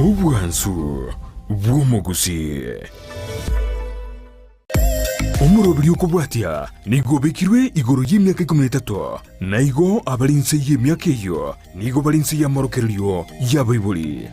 Obwansu bw'omogusii. Omoroberi okobwatia nigo obekirwe igoro y'emiaka ikomi na etato, na igo abare inse y'emiaka eyio nigo bare inse y'amorokererio y'abaibori.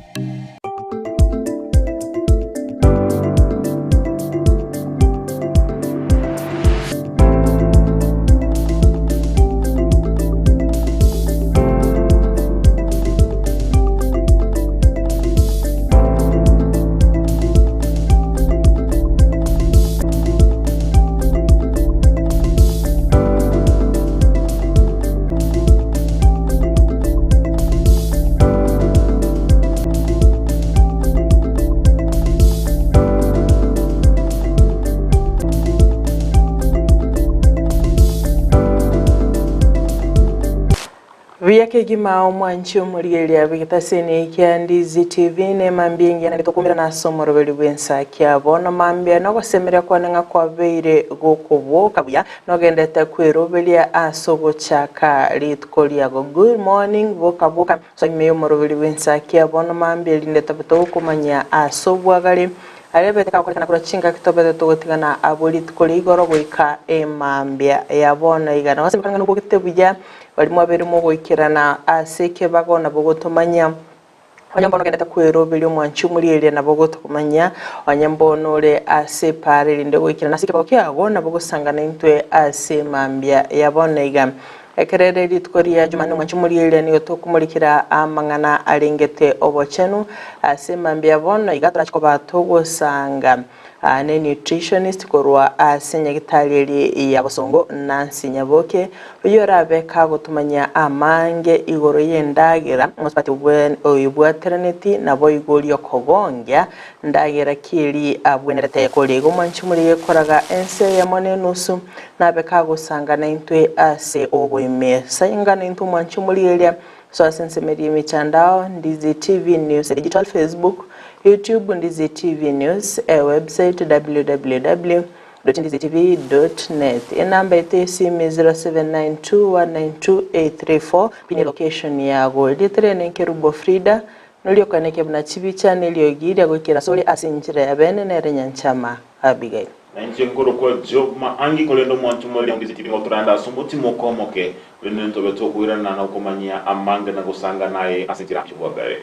Buya kegima omwanchi omorigereria bw'egetaseni kia Ndizi TV ne mambia engiya naende tokomerana ase omoroberi bw'ensa kia bono mambia nogosemeria kwane ng'a kwabeire gokoboka buya nogendete kweroberia ase ogochaka rituko riago good morning boka boka ase ime y'omoroberi bw'ensa kia bono mambia erinde tobe togokomanyia ase obwagare aria ebete kagokorekana korwa chingaki tobete togotigana abwo rituko ria igoro goika emambia ya bono iga nogosemeria ng'a nobogete buya Baria mwabeire mogoikerana ase ekebago nabo gotomanyia, onye mbono ogendete kweroberia omwanchi omorieria nabo gotokomanyia, onye mbono ore ase epaara erinde goikerana ase ekebago kiago nabo gosangana intwe ase mambia ya bono iga. Ekero ere rituko ria Jumanne omwanchi omorieria nigo tokomorikera amang'ana arengete obochenu ase mambia ya bono iga torache koba togosanga. Aa ne nutritionist korwa ase nyagitari eria ya Bosongo Nancy Nyaboke oyio orabe kagotomanyia amange igoro y'endagera omosubati oyobwateraneti naboigo riokogongia ndagera ki eri abwenerete koria. Igo mwanche morigie koraga ense eyemo na enusu nabe kagosanga naintwe ase oboime. Sanga naintwe mwanche morigereria So ase ensemo eria emechandao, Ndizi TV News Digital, Facebook, YouTube, Ndizi TV News, e website www.ndizitv.net. Enamba yaito y'esimi 0792192834 pin location yago. Erieta riane Nkerubo Frida, noria okoenekia buna chibicha na eriogi riagoikera asore ase enchera ya bene nere Nyanchama Abigail. Na inche nkorokwa Job Maangi, korende omwancho more Ndizi TV ngotorande ase omotimoko omoke, korende ntobe tokoirana na okomanyia amange na gosanga naye ase enchera y'obwagare.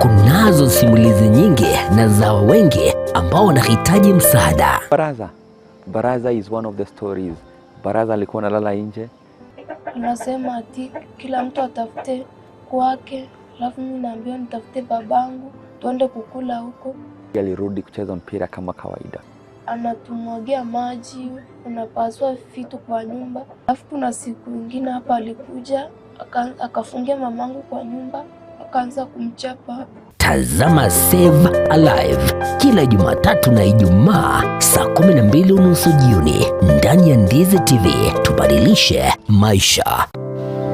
Kunazo simulizi nyingi na za wengi ambao wanahitaji msaada. Baraza. Baraza is one of the stories. Baraza alikuwa analala nje. Anasema ati kila mtu atafute kwake, alafu mimi naambiwa nitafute babangu tuende kukula huko. Alirudi kucheza mpira kama kawaida. Anatumwagia maji, unapasua vitu kwa nyumba. Alafu kuna siku ingine hapa alikuja akafungia mamangu kwa nyumba akaanza kumchapa. Tazama Save Alive kila Jumatatu na Ijumaa saa 12:30 jioni ndani ya Ndizi TV. Tubadilishe maisha.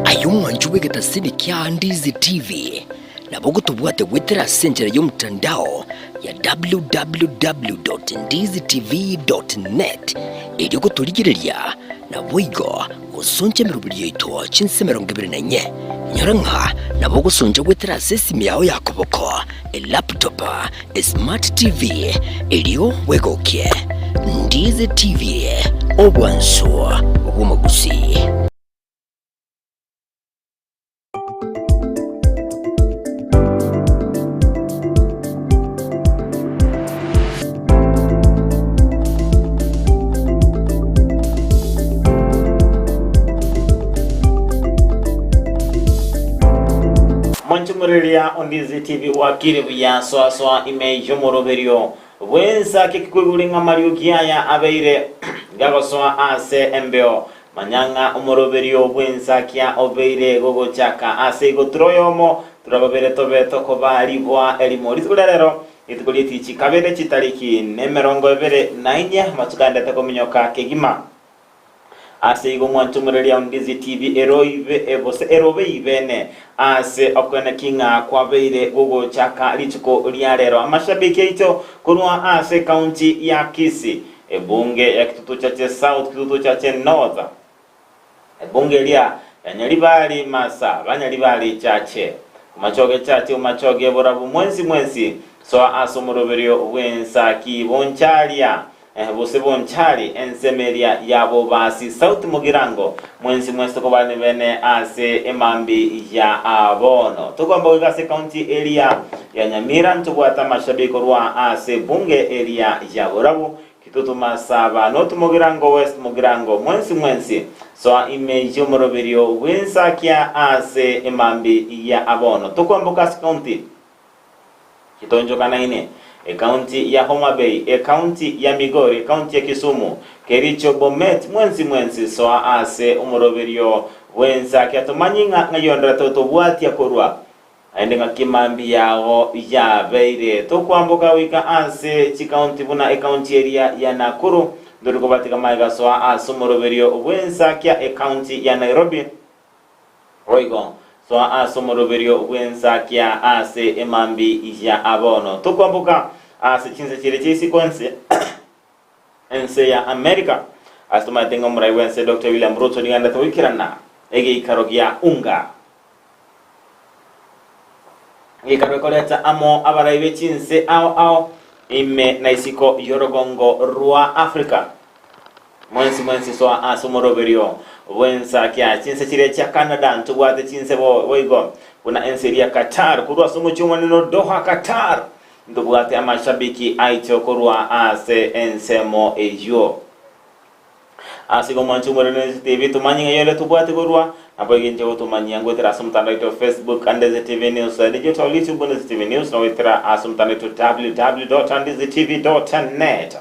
Aye omwanchi bw'egetasini kia Ndizi TV nabo ogotobwate goetera ase enchera y'omotandao ya www.ndizitv.net erio gotorigereria naboigo gosoncha emeroberi yaito chinse 24. Inyora ng'a nabo ogosoncha goetera ase esimi yao ya koboko, elaptop, esmart TV, erio bwegokie. Ndizi TV, obwansu bw'omogusii. Monchumureria Ondizi TV wakire buya soa soa ime y'omoroberio bwensa kekikoigure ng'a mariogi aya abeire gagosoa ase embeo Manya ng'a omoroberio bw'ensakia obeire gogochaka ase igo tore oyomo, tore babere tobe tokoba riboa erimo. Rituko ria rero Rituko ri'etichi kabere chitariki nemerongo ebere na inye, amatuko aendete kominyoka kegima. Ase igo mwanche omoreria o Ndizi TV eroibe gose erobe ibene ase okoeneki ng'a kwabeire gogochaka rituko ria rero. Amashabiki aito korwa ase ekaunti ya Kisii, ebunge ya Kitutu Chache South, Kitutu Chache North, Ebunge eria ya Nyaribari Masa, Banyaribari Chache, Omachoge Chache, Omachoge Borabu, mwensi mwensi soa ase omoroberio bw'ensaki boncharia gose bonchari ensemo eria ya Bobasi South Mugirango, mwensi mwensi tokobare bene ase emambi ya bono. Togomba goika ase ekaunti eria ya Nyamira ntobwate amashabiki korwa ase ebunge eria ya Borabu Kitutu Masaba, North Mugirango, West Mugirango, mwensi mwensi, soa ime y'omoroberio bw'ensakia ase emambi ya abono. Tokwamboka ase county chitonchokanaine, ecounty ya Homa Bay, ecounty ya Migori, ecounty ya Kisumu, Kericho, Bomet, mwensi mwensi soa ase omoroberio bw'ensakia tomanyi ng'a ng'ai onderete otobwatia korwa Naende ng'aki mambia yao yabeire. Tokwamboka goika ase chikaunti buna ekaunti eria ya Nakuru, ntori kobatiga magega soa ase omoroberio bw'ensakia ekaunti ya Nairobi. Boigo soa ase omoroberio bw'ensakia ase emambi ya abono. Tokwamboka ase chinse chiria chia isiko ense ense ya America. Ase tomaete ng'a omorai bw'ense Doctor William Ruto nigo aendete goikerana egeikaro gia unga. Egeikaro ekoreta amo abarai be chinse ao ao ime na isiko y'orogongo rwa Africa. Mwensi mwensi soa ase omoroberio bw'ensakia chinse chiria chia Canada ntobwate chinse boigo buna ense eria Qatar korwa ase omochie omonene o Doha Qatar ntobwate amashabiki aito korwa ase ensemo eyio. Ase igo mwanche omorero ne TV tomanye ng'a yore tobwate korwa, naboigo inche gotomanyia ngoetera ase omotandao oito Facebook Andeze TV News Digital, YouTube Andeze TV News, na goetera ase omotandao oito www.andezetv.net.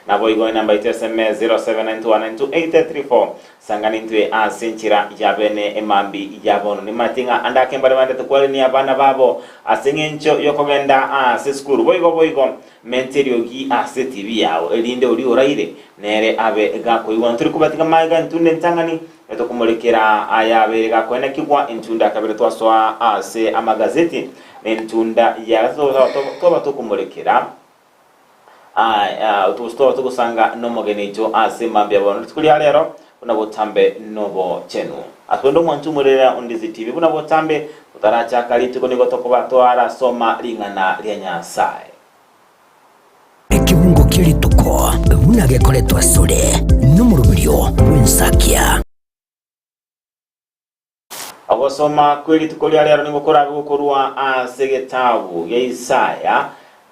Naboigo enamba yaito ya SMS 0792192834 sangana intwe ase enchera ya bene emambi ya bono. Nimanyete ng'a ande ake mbare baendete kwarenia abana babo ase eng'encho yokogenda ase esukuru. Boigo boigo Menta eriogi ase etibi yao, erinde oria oraire nere abe gakoigwa. Ntori kobatiga magega entunda entang'ani, etokomorekera ayabeire gakoenekigwa entunda ya kabere twasoa ase amagazeti, na entunda ya gatato twaba tokomorekera twaba togosanga nomogeni oito ase mambia bono. Rituko ria rero buna botambe nobochenu. Ase onde omwanchi omorere onde TV buna botambe totarachaka rituko nigo tokoba twarasoma ring'ana ria Nyasae. Ekebungo kia rituko buna gekoretwa asore nomoroberio bw'ensakia. Ogosoma kwe rituko ria rero nigo korabe gokorwa ase egetabu gia Isaya,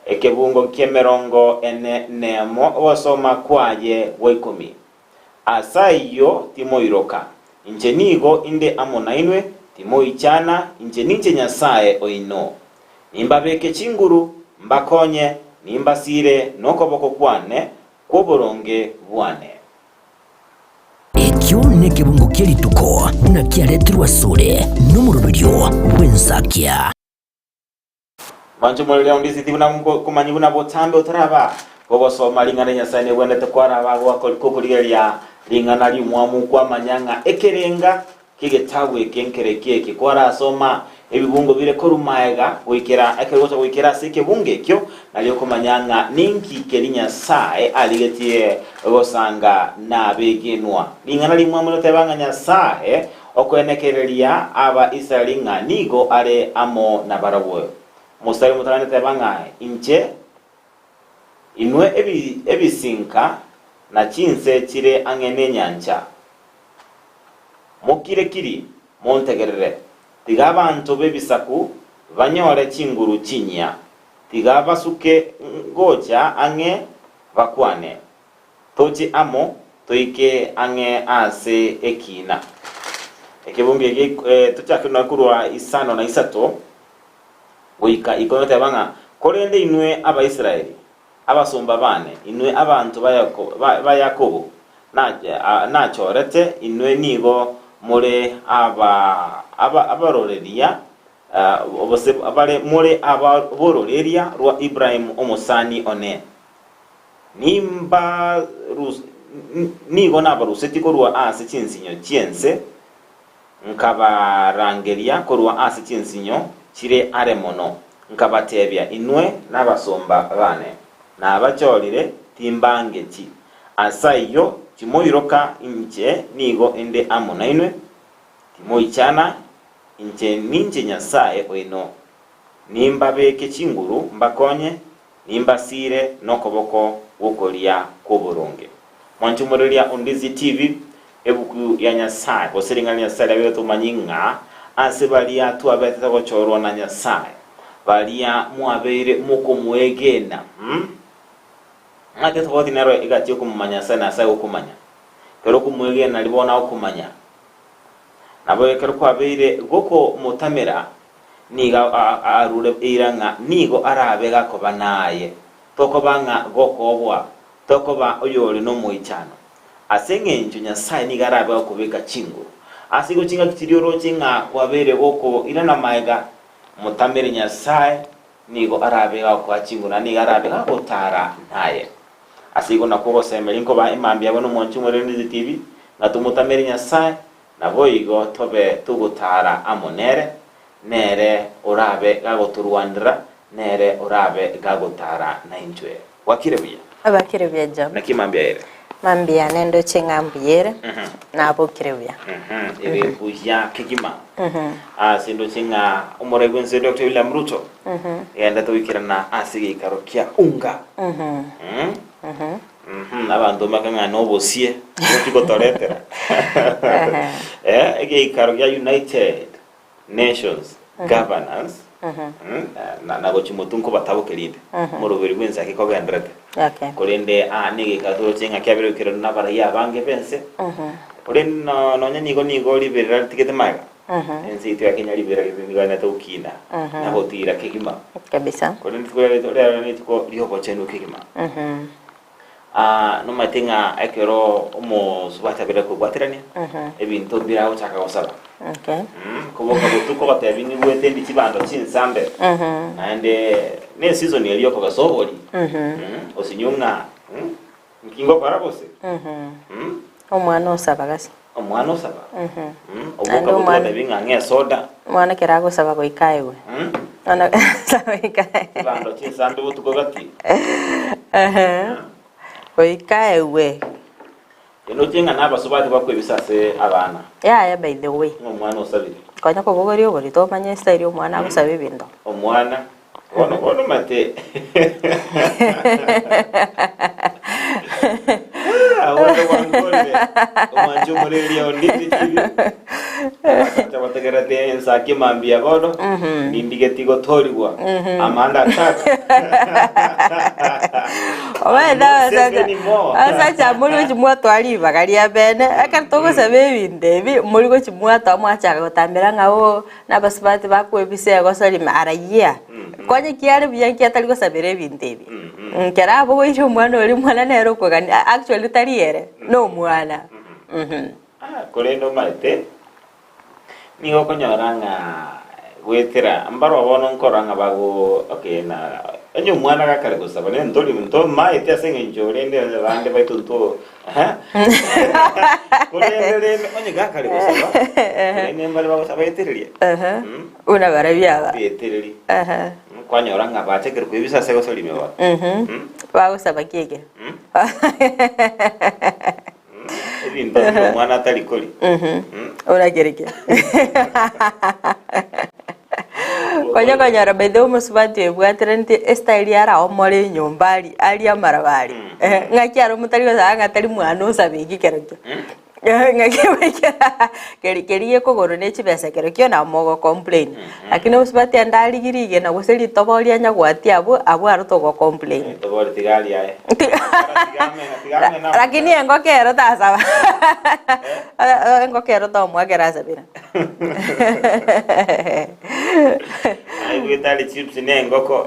ekebungo ki'emerongo ene nemo, ogosoma kwaye gwa ikomi. Ase ayio timoiroka, inche nigo inde amo nainwe, timoichana, inche ninche Nyasae oino. Nimbabeke chinguru, mbakonye, nimbasire nokoboko kwane kw'oboronge bwane. Ekio nekebungo kie rituko buna kiaretirwe asore nomoroberio bw'ensakia. Mwanche omoreri onde isiti buna nkokomanyia buna botambe otaraba gogosoma ring'ana ria Nyasae negwenerete kwaraba gokorigereria ring'ana ri'omwamu kwamanya ng'a ekerenga ki'egetabu eke nkereki eke kwarasoma ebibungo bire korwa maega goikera ekero gocha goikera ase ekebungo ekio nario okomanya ng'a ninki keria Nyasae arigetie gosanga nabegenwa. Ring'ana rimwamu rigoteba ng'a Nyasae Okoenekereria Abaisraeli ng'a nigo are amo nabarabwo. Omositari omotang'ani teba ng'a inche, inwe ebisinka na chinse chire ang'e nenyancha, mokire-kiri, montegerere. Tiga abanto b'ebisaku banyore chinguru chinyia, tiga basuke gocha ang'e bakwane. Toche amo toike ang'e ase ekiina. Ekebungo eke tochake nonya korwa isano na isato goika ikomi goteba ng'a, Korende inwe Abaisraeli, abasomba baane, inwe abanto ba Yakobo nachorete, inwe nigo more abaroreria. Gose bare more aba b'ororeria rwa Ibrahimu omosani one. Nigo nabarusetie korwa ase chinsinyo chi'ense, nkabarangeria korwa ase chinsinyo chire are mono, nkabatebia, Inwe nabasomba bane, nabachorire, timbangeti. Ase ayio timoiroka, inche nigo inde amo nainwe, timoichana, Inche ninche Nyasae oino, nimbabeke chinguru mbakonye, nimbasiire nokoboko gw'okoria kw'oboronge. Mwanche omoreria o Ndizi TV, ebuku ya Nyasae, gose ring'ana ria Nyasae riabeire tomanyi ng'a ase baria twabetete gochorwa na Nyasae, baria mwabeire mokomwegena. Ng'a tetobauti nero egati y'okomomanya Nyasae na Nyasae gokomanya. Ekero okomwegena nario bono agokomanya. Nabo ekero kwabeire gokomotamera, nigo arure eira ng'a nigo arabe gakoba naye, tokoba ng'a gokoboa, tokoba oyore nomoichano. Ase engencho Nyasae nigo arabe gakobeka chinguru. Ase igo chingaki chiria oroche ng'a kwabeire gokoirana magega, motamere Nyasae, nigo arabe gakoa chinguru na nigo arabe gagotara naye. Ase igo nakwo ogosemeria nkoba emambia yabo nomwanchi omwerende tibi, ng'a tomotamere Nyasae, naboigo tobe togotaara amo nere, nere orabe gagotorwanera, nere orabe gagotaara naintwe. Bwakire buya? Bwakire buya Job. Naki mambia ere? Mambia nendoche ng'a mbuya ere, nabokire buya. Ere buya kegima. Ase ndoche ng'a omorai bw'ense Dr. William Ruto genda toikerana ase egeikaro kia unga. Abanto mbake ng'a nobosie gochi gotoretera. Egeikaro gia United Nations Governance na gochi motwe nkobataboke rinde omoroberi bw'ense ake kogenderete. Korende aa negeikaro toroche ng'a kiabeire goikeranu nabarai abange b'ense. Korende nonya nigo nigo riberera ritigete magega, ense yaito ya Kenya riberera nigo rianete gokina na gotiira kegima. Kabisa. Korende rituko ria rero nerituko riobochenu kegima. Nomanyete ng'a ekero omosubati abeire kobwaterania, ebinto mbire agochaka gosaba. Okay. Koboka botuko ogotebi nigwete ndi chibando chinsambe, naende ne eseason eria yokogesa obori, osinywe ng'a Nki ngokora gose? Omwana osaba gasi. Omwana osaba? Oboka Naende botuko omwana- otebi ng'a ng'e esoda. Omwana ekero agosaba goika aegwe. Omwana agosaba goika Chibando chinsambe botuko gati. Ehe. Goika aegwe. Enoche ng'a nabasubati bakwebisa ase abana. Yaya by the way. Ng'a omwana osabire. Konya kobogoria oborito omanye estyle omwana agosaba ebinto. Omwana Bono bono mate. Abande gwankorire omwanchi omoreria onditi chibi. Abasacha bategerete ensaki mambia bono nindigeti gotorigwa amanda attack. Omanyete I'm not safe abasacha anymore. abasacha mori gochi mwatwara ribaga ria bene ekero togosaba ebinto ebi mori gochi mwatoa mwachaka gotambera ng'a oo Nabasubati bakwebisa egoso rime arayia, Konya kiare buya nki atari gosabera ebinto ebi? Nkero abogoirie omwana oria, omwana nere okogania, actually tari ere, nomwana. Ah, korende omanyete, nigo okonyora ng'a goetera mbarwa bono nkorora ng'a bago okay na onye omwana gakare gosaba nere ntori ntomaete ase eng'encho rende abande baito nto Korende rende onye gakare gosaba, korende mbare bagosaba etereria. Buna barabwo aba. Etereria. Kwanyora ng'a bachakire koebisa ase egosori ime bono. Bagosaba ki eke? Ebinto bire omwana atari kori. Buna kere ki? Konya konyora by the way omosubati oebwateraneti estyle yare aomore enyomba aria aria amaraba aria eh, ng'aki aro motari gosaba ng'a tari mwana osabe eki kerokio ng'aki keri keri gekogorwa ne chibesa kerokio nabo mogo complain lakini omosubati ande arigie rigena gose ritoba oria anya goatia abwo abwo aro togo complain. Ritoba oria tiga aria aye. Tiga amena. Lakini engoko ero tasaba engoko ero tomoa ekero asabire. Aigwete are chips na engoko.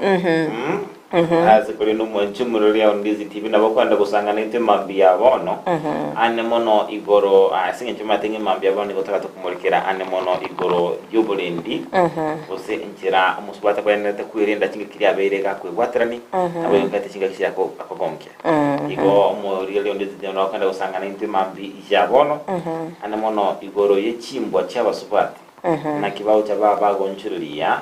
Ase korende omwanchi omorori ao Ndizi TV nabo okwenda gosangana intwe mambia ya bono ane mono igoro ase eng'encho omanyete ng'a mambia ya bono nigo togate komorikera ane mono igoro y'oborendi gose enchera omosubati akwenerete kwerenda chingaki chiria abeire iga akwebwaterani nabo igo chingaki chiria akogonkia. Igo omorigereria o Ndizi TV nabo okwenda gosangana intwe mambia ya bono ane mono igoro ye chimbwa chi'abasubati. Naki bagocha baba bagonchoreria,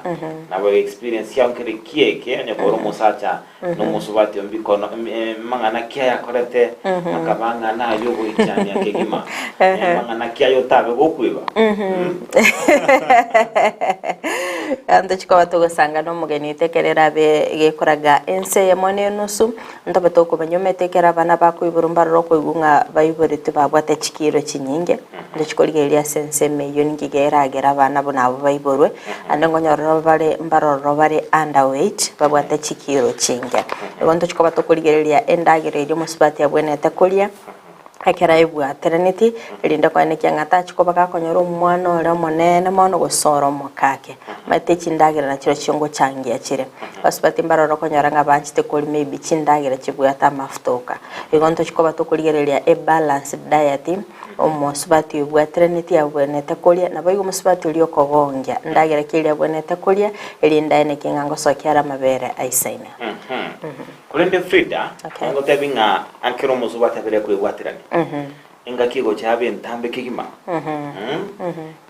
nabo experience yao nkere ki eke, onye kore omosacha na omosubati ombikono mang'ana ki ayakorete akaba ng'a naye ogoichania kegima, mang'ana ki aye otabe gokweba? Ntochi koba togosanga na omogeni oito ekero erabe gekoraga ense eyemo na enusu, ntobe tokomanya omanyete ekero abana bakoiborwa mbarore okoigwa ng'a baiboretwe babwate chikiro chinyinge. Ntochi korigereria ase ensemo eyio ninki keragere abana buna abwo baiborwe, naende nkonyorora bare mbarororo bare underweight, babwate chikiro chinke. Igo ntochi koba tokorigereria endagera eria omosubati abwenerete koria, ekero aebwateraneti, erinde koenekia ng'a tachi koba gakonyora omwana ore omonene mono gose ore omokake. Omanyete chindagera nachirochio ngochangia chire. Abasubati mbaroro okonyora ng'a banchete koria maybe chindagera chibwate amafuta oka. Igo ntochi koba tokorigereria ebalanced diet, Omosubati oibwateranetie abwenerete koria, naboigo omosubati oria okogongia endagera ki eria abwenerete koria, erinde aeneke ng'a ngosokia are amabere aisaine. Korende Frida, Okay. ngotebi ng'a ekero omosubati abere kwebwaterania, engaki egocha abe entambe kegima,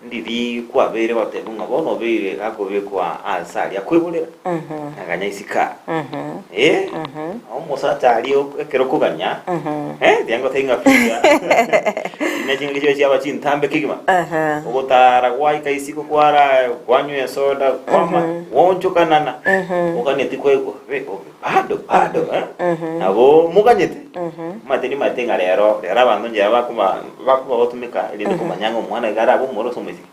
ndiri kwabeire gotebwa ng'a bono obeire gakobekwa ase aria akoiborera, naganya isiko aa. Eh, omosacha aria ekero okoganya, eh, tiga ngotebi ng'a Frida, ne chingaki chibe chiaba chintambe kegima, ogotara gwaika isiko kwara kwanywa esoda kwama gwaonchokanana, oganeti kwaigwa be obe bado bado eh, nabo moganyete, omanyete nimanyete ng'a rero rero abanto nchera bakoba bakoba batumeka erinde komanya ng'a omwana iga arabe omomura gose omoiseke.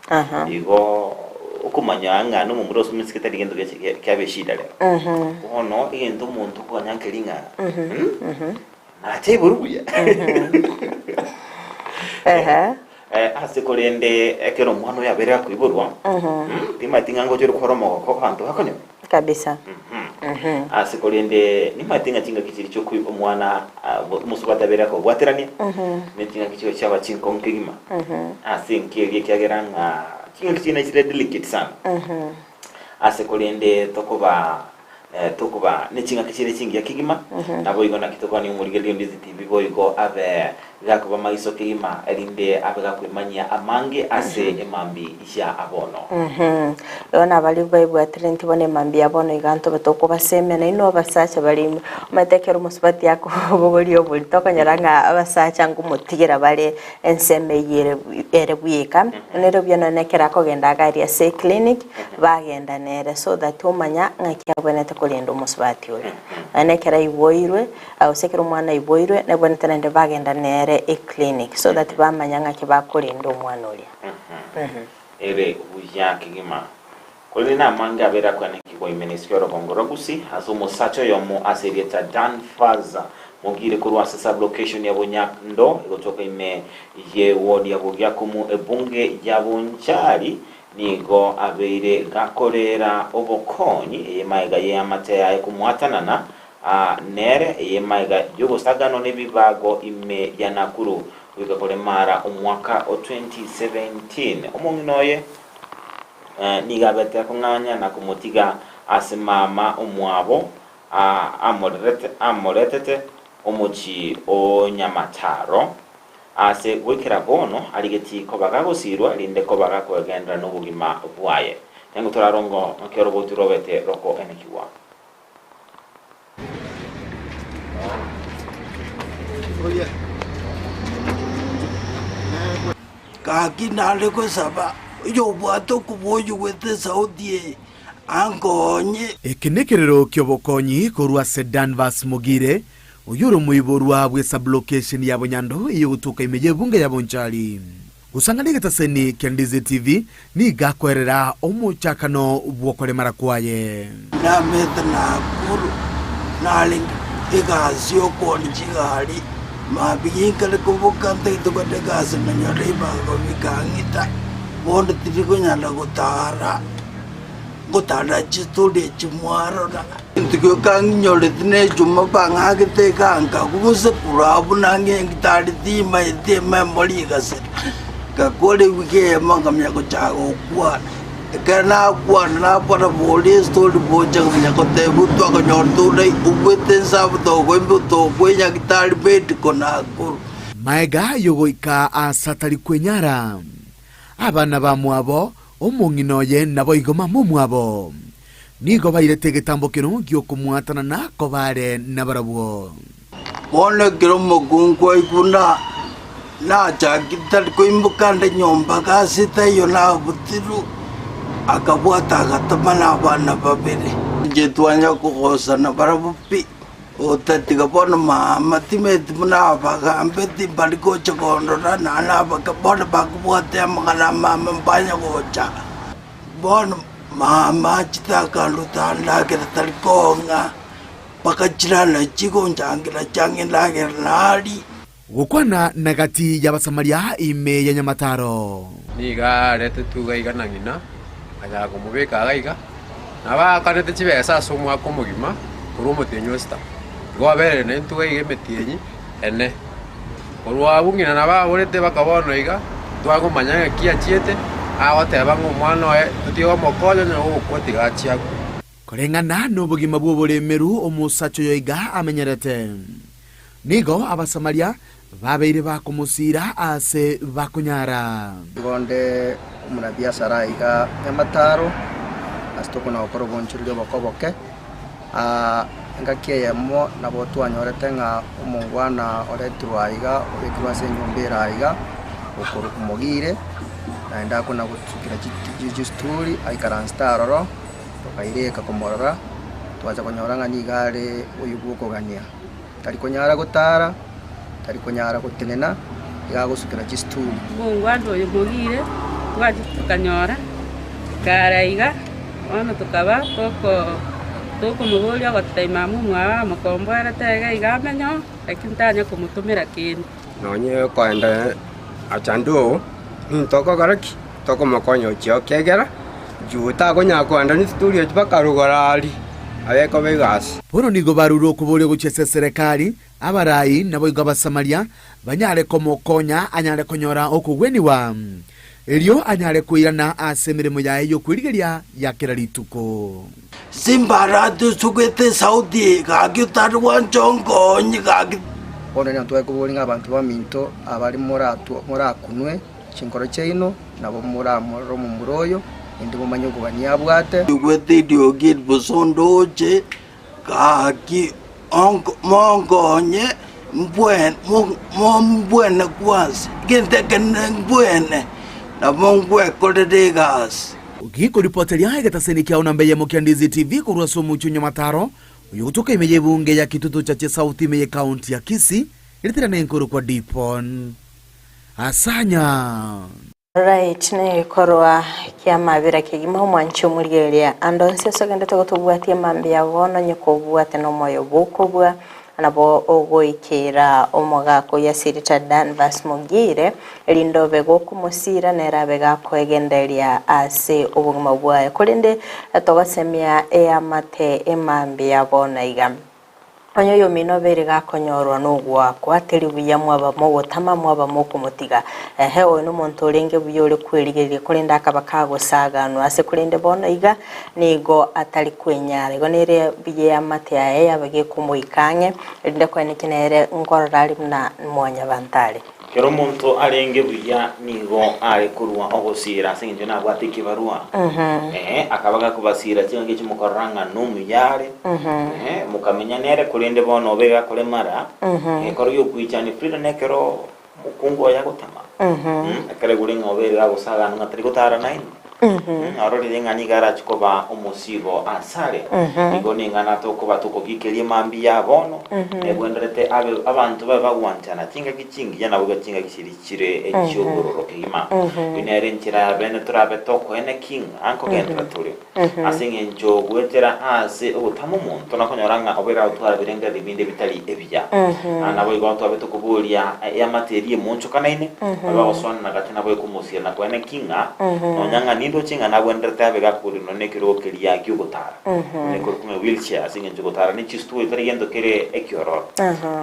Igo okomanya ng'a nomomura gose omoiseke tari gento kiabe eshida rero. Bono egento omonto okoganya nkeri ng'a nache igoro buya. Ase korende ekero omwana oyo abeire akoiborwa, timanyeti ng'a ngocha ore kore omogoko abanto bakonyora. Kabisa. Ase korende nimanyete ng'a chingaki chiria chi'okoi omwana omosubati abeire akobwaterania, ne chingaki chigo chiaba chinkong'u kegima, ase enki eria ekiagera ng'a chingaki chiria nachire delicate sana. Ase korende tokoba tokoba ne chingaki chire chingiya kegima, naboigo naki tokwania omorigereria onde TV boigo abe gakoba maiso kegima, erinde abe gakwemanyia amange ase emambi ya abono. Igo nabaria baibwatire nti bono emambia ya bono iga ntobe tokobasemia nainwe abasacha bare ime. Omanyete ekero omosubati akobogoria oborito okonyora ng'a abasacha nkomotigera bare ensemo eyio ere ere bweka, nere buya nonye ekero akogenda iga aria ase eclinic, bagenda nere so that omanya ng'aki abwenerete korenda omosubati oria. Nonye ekero aiboirwe, gose ekero omwana aiboirwe, nebwenerete naende bagenda nere eclinic so that bamanya ng'aki bakorenda omwana oria. Ere buya kegima. Korende namange abeire akwanekigwa ime nesiko y'orogongo rwa Gusii ase omosacha oyomo ase erieta Dan Faza Mogire korwa ase sub-location ya Bonyakndo egotoka ime ye ward ya Bogiakumu ebunge ya Bonchari nigo abeire gakorera obokonyi eye maega y'eamate yaye komwatanana nere eye maega y'ogosaganwa nebibago ime ya Nakuru goika koremara omwaka o 2017. Omong'ina oye nigo abete akong'anya na komotiga ase mama omwabo amoretete omochie o Nyamataro, aase goikera bono arigetie koba gagosiirwa rinde koba gakogenderera nobogima bwaye. Tengo torarongo naki oroboti robete rokoenekigwa. Gaki nare gosaba oyobwate okobua oyogwete esauti eye, ankonye. Eke nekerero ki'obokonyi korwa ase Danvas Mogire, oyio ore omoiborwa bw'esabulokesheni ya Bonyando eyegotoka ime y'ebunge ya Bonchari. Gosang'ana egetaseni kia Ndizi TV nigo akoerera omochakano bw'okoremara kwaye. Namete Nakuru, narenge egasi y'okoonia chigari, mambia ginkare koboka ntagete kogenda egasi nanyora ebibago bikang'ita, bono tindi konyara gotara. Ngotara chistori echi mwarora. Egento gioka ng'inyorete nechuma bang'agete eganka gose korwa abwo nang'e ngitari timaeti ememori egasira. Ngakora ewiki eyemo nkamanya gochaka gokwana. Ekero nakwana nabora boria estori bocha nkamanya goteba twakonyora tore obwete nse abwo tokoimba tokwa nyagitari medical Nakuru. Maega y'ogoika aase atari kwenyara, abana bamwabo, omong'ina oye naboigo mama omwabo, nigo bairete egetambo kero gi'okomwatanana koba are nabarabwo. Bono ekero omokungu aigwa buna nachakire tari koimoka ande nyomba gasi taiyo nabutirwe, akabwata agatoma na abana babere. Inche twanya kogosana barabwo pi, otatiga bono mama timeti buna abagambeti mbari gocha kondora naende abake bono bakobwate amang'ana a mama mbanya gocha. Bono mama achete akanduta andagera tari kong'a. Bagachirana chigonchangera chiang'endagera na aria. Gokwana na gati y'Abasamaria ime ya Nyamataro. Nigo aretetwe iga iga na ng'ina, akanyara komobeka iga iga, na baakanete chibesa ase omwaka omogima korwa omotienyi o sita. Igo aberire naintwe iga iga emetienyi ene. Korwa abwo ng'ina nabo aborete mpaka bono iga, ntwagomanya ng'aki achiete, agoteba ng'a omwana oye totige komokonya onye ogokwa tiga achie akwe. Koreng'ana nobogima bw'oboremeru omosacha oyo iga amenyerete, nigo Abasamaria babeire bakomosiira aase bakonyara. Igo onde omonabiasara aiga Nyamataro, ase tokona gokora obonchoreria oboko oboke. Engaki eyemo nabo twanyorete ng'a omongwana oretirwe aiga, obekirwe ase enyomba ere aiga, okorokwa Mogire, naende akona gotsukera chisturi aikaransete aroro. Tokaireka komorora, twacha konyora ng'a nigo are oyo bw'okogania. Tari konyara gotaara, tari konyara gotenena, iga agosukera chisituri. Omongwana oyo mogire, twachia tokanyora kare iga, bono tokaba toko tokomoboria ogototebia mama omwabo amokomboerete iga iga amenye oo, lakini tanya komotomera kende. Nonye okoenda achande oo, nintokogora ki? Tokomokonya ochia ekiagera juu takonyara koenda nesituri echio mpaka rogoro aria, aye ekoba egasi. Bono nigo barure okoboria gochia ase eserekari, abarai, naboigo Abasamaria, banyare komokonya anyare konyora okogwenigwa, erio anyare koirana ase emeremo yaye y'okwerigeria ya kera rituko. Simbarati osugete esauti eye, gaki otari gwancha onkonye, gaki. Bono nigo twakoboria ng'a abanto baminto abare morakunwe chinkoro chiaino, nabo moramorore omomura oyo, naende momanye okogania abwate. Igwete eriogi eri bosa ondoche, gaki monkonye mbwene kwansa, egento ekenene mbwene, nabo ngwekorera egasi. Gikoripoteria egetaseni kiao namba eyemo kia Ndizi TV korwa ase omochie o Nyamataro, oyogotoka ime y'ebunge ya Kitutu Chache South ime y'ekaunti ya Kisii, eritera nenkorokwa Dipon Asanya. Right, negekorwa kiamabera kegima omwanchi omorigereria ande onsi ase ogendete gotobwatia mambia bono onye kobwate nomoyo bw'okobua nabo ogoikera omogaka oyio ase erieta Danvas Mogire erinde obe gokomosira nere abe gakoegendereria ase obogima bwaye korende togosemia eamate emambia bono iga. Onye oyomino obeire gakonyorwa nogoakwa, teri buya mwaba mogotama, mwaba mokomotiga. Ehe, oyo nomonto orenge buya ore kwerigereria, korende akaba kagosaganwa ase korende bono iga nigo atari kwenyara. Igo nere buya eamate yaye yaba gekomoika ang'e, erinde koenekia nere nkorora are buna mwanyabanto are. Kera omonto arenge buya nigo are korua ogosiira ase engencho nabwate ekebarua, ee, akaba gakobasiira chingaki echi mokarora ng'a nomuya are, ee, mokamenya nere, korende bono obe gakoremara, ekero gi'okoichania Frida nekero omokungu oye agotama, ekero aigure ng'a obeire gagosagana ng'a tari gotara naende, Ororire ng'a nigo arache koba omosiibo asare. Igo ning'ana tokoba tokogikeria mambia ya bono, negwenderete abe abanto babe bagwanchana chingaki chingiya naboigo chingaki chiria chire echi'obororo kegima. Eyio nere enchera ya bene torabe tokoeneki ng'a nkogenderera tore. Ase engencho goetera ase ogotama omonto nakonyora ng'a obeire agotwara ebirengererio binde bitari ebiya. Naboigo twabe tokoboria eamate eria emonchokanaine, babe bagosoanana gati naboigo komosiira na koeneki ng'a nonya ng'a nintwe. Nindoche ng'a nagwenerete abe gakorinwa nekerogo keria gi'ogotara, buna ekorokwa ng'a wheelchair, ase engencho gotara ne chistool tari gento kere ekiororo.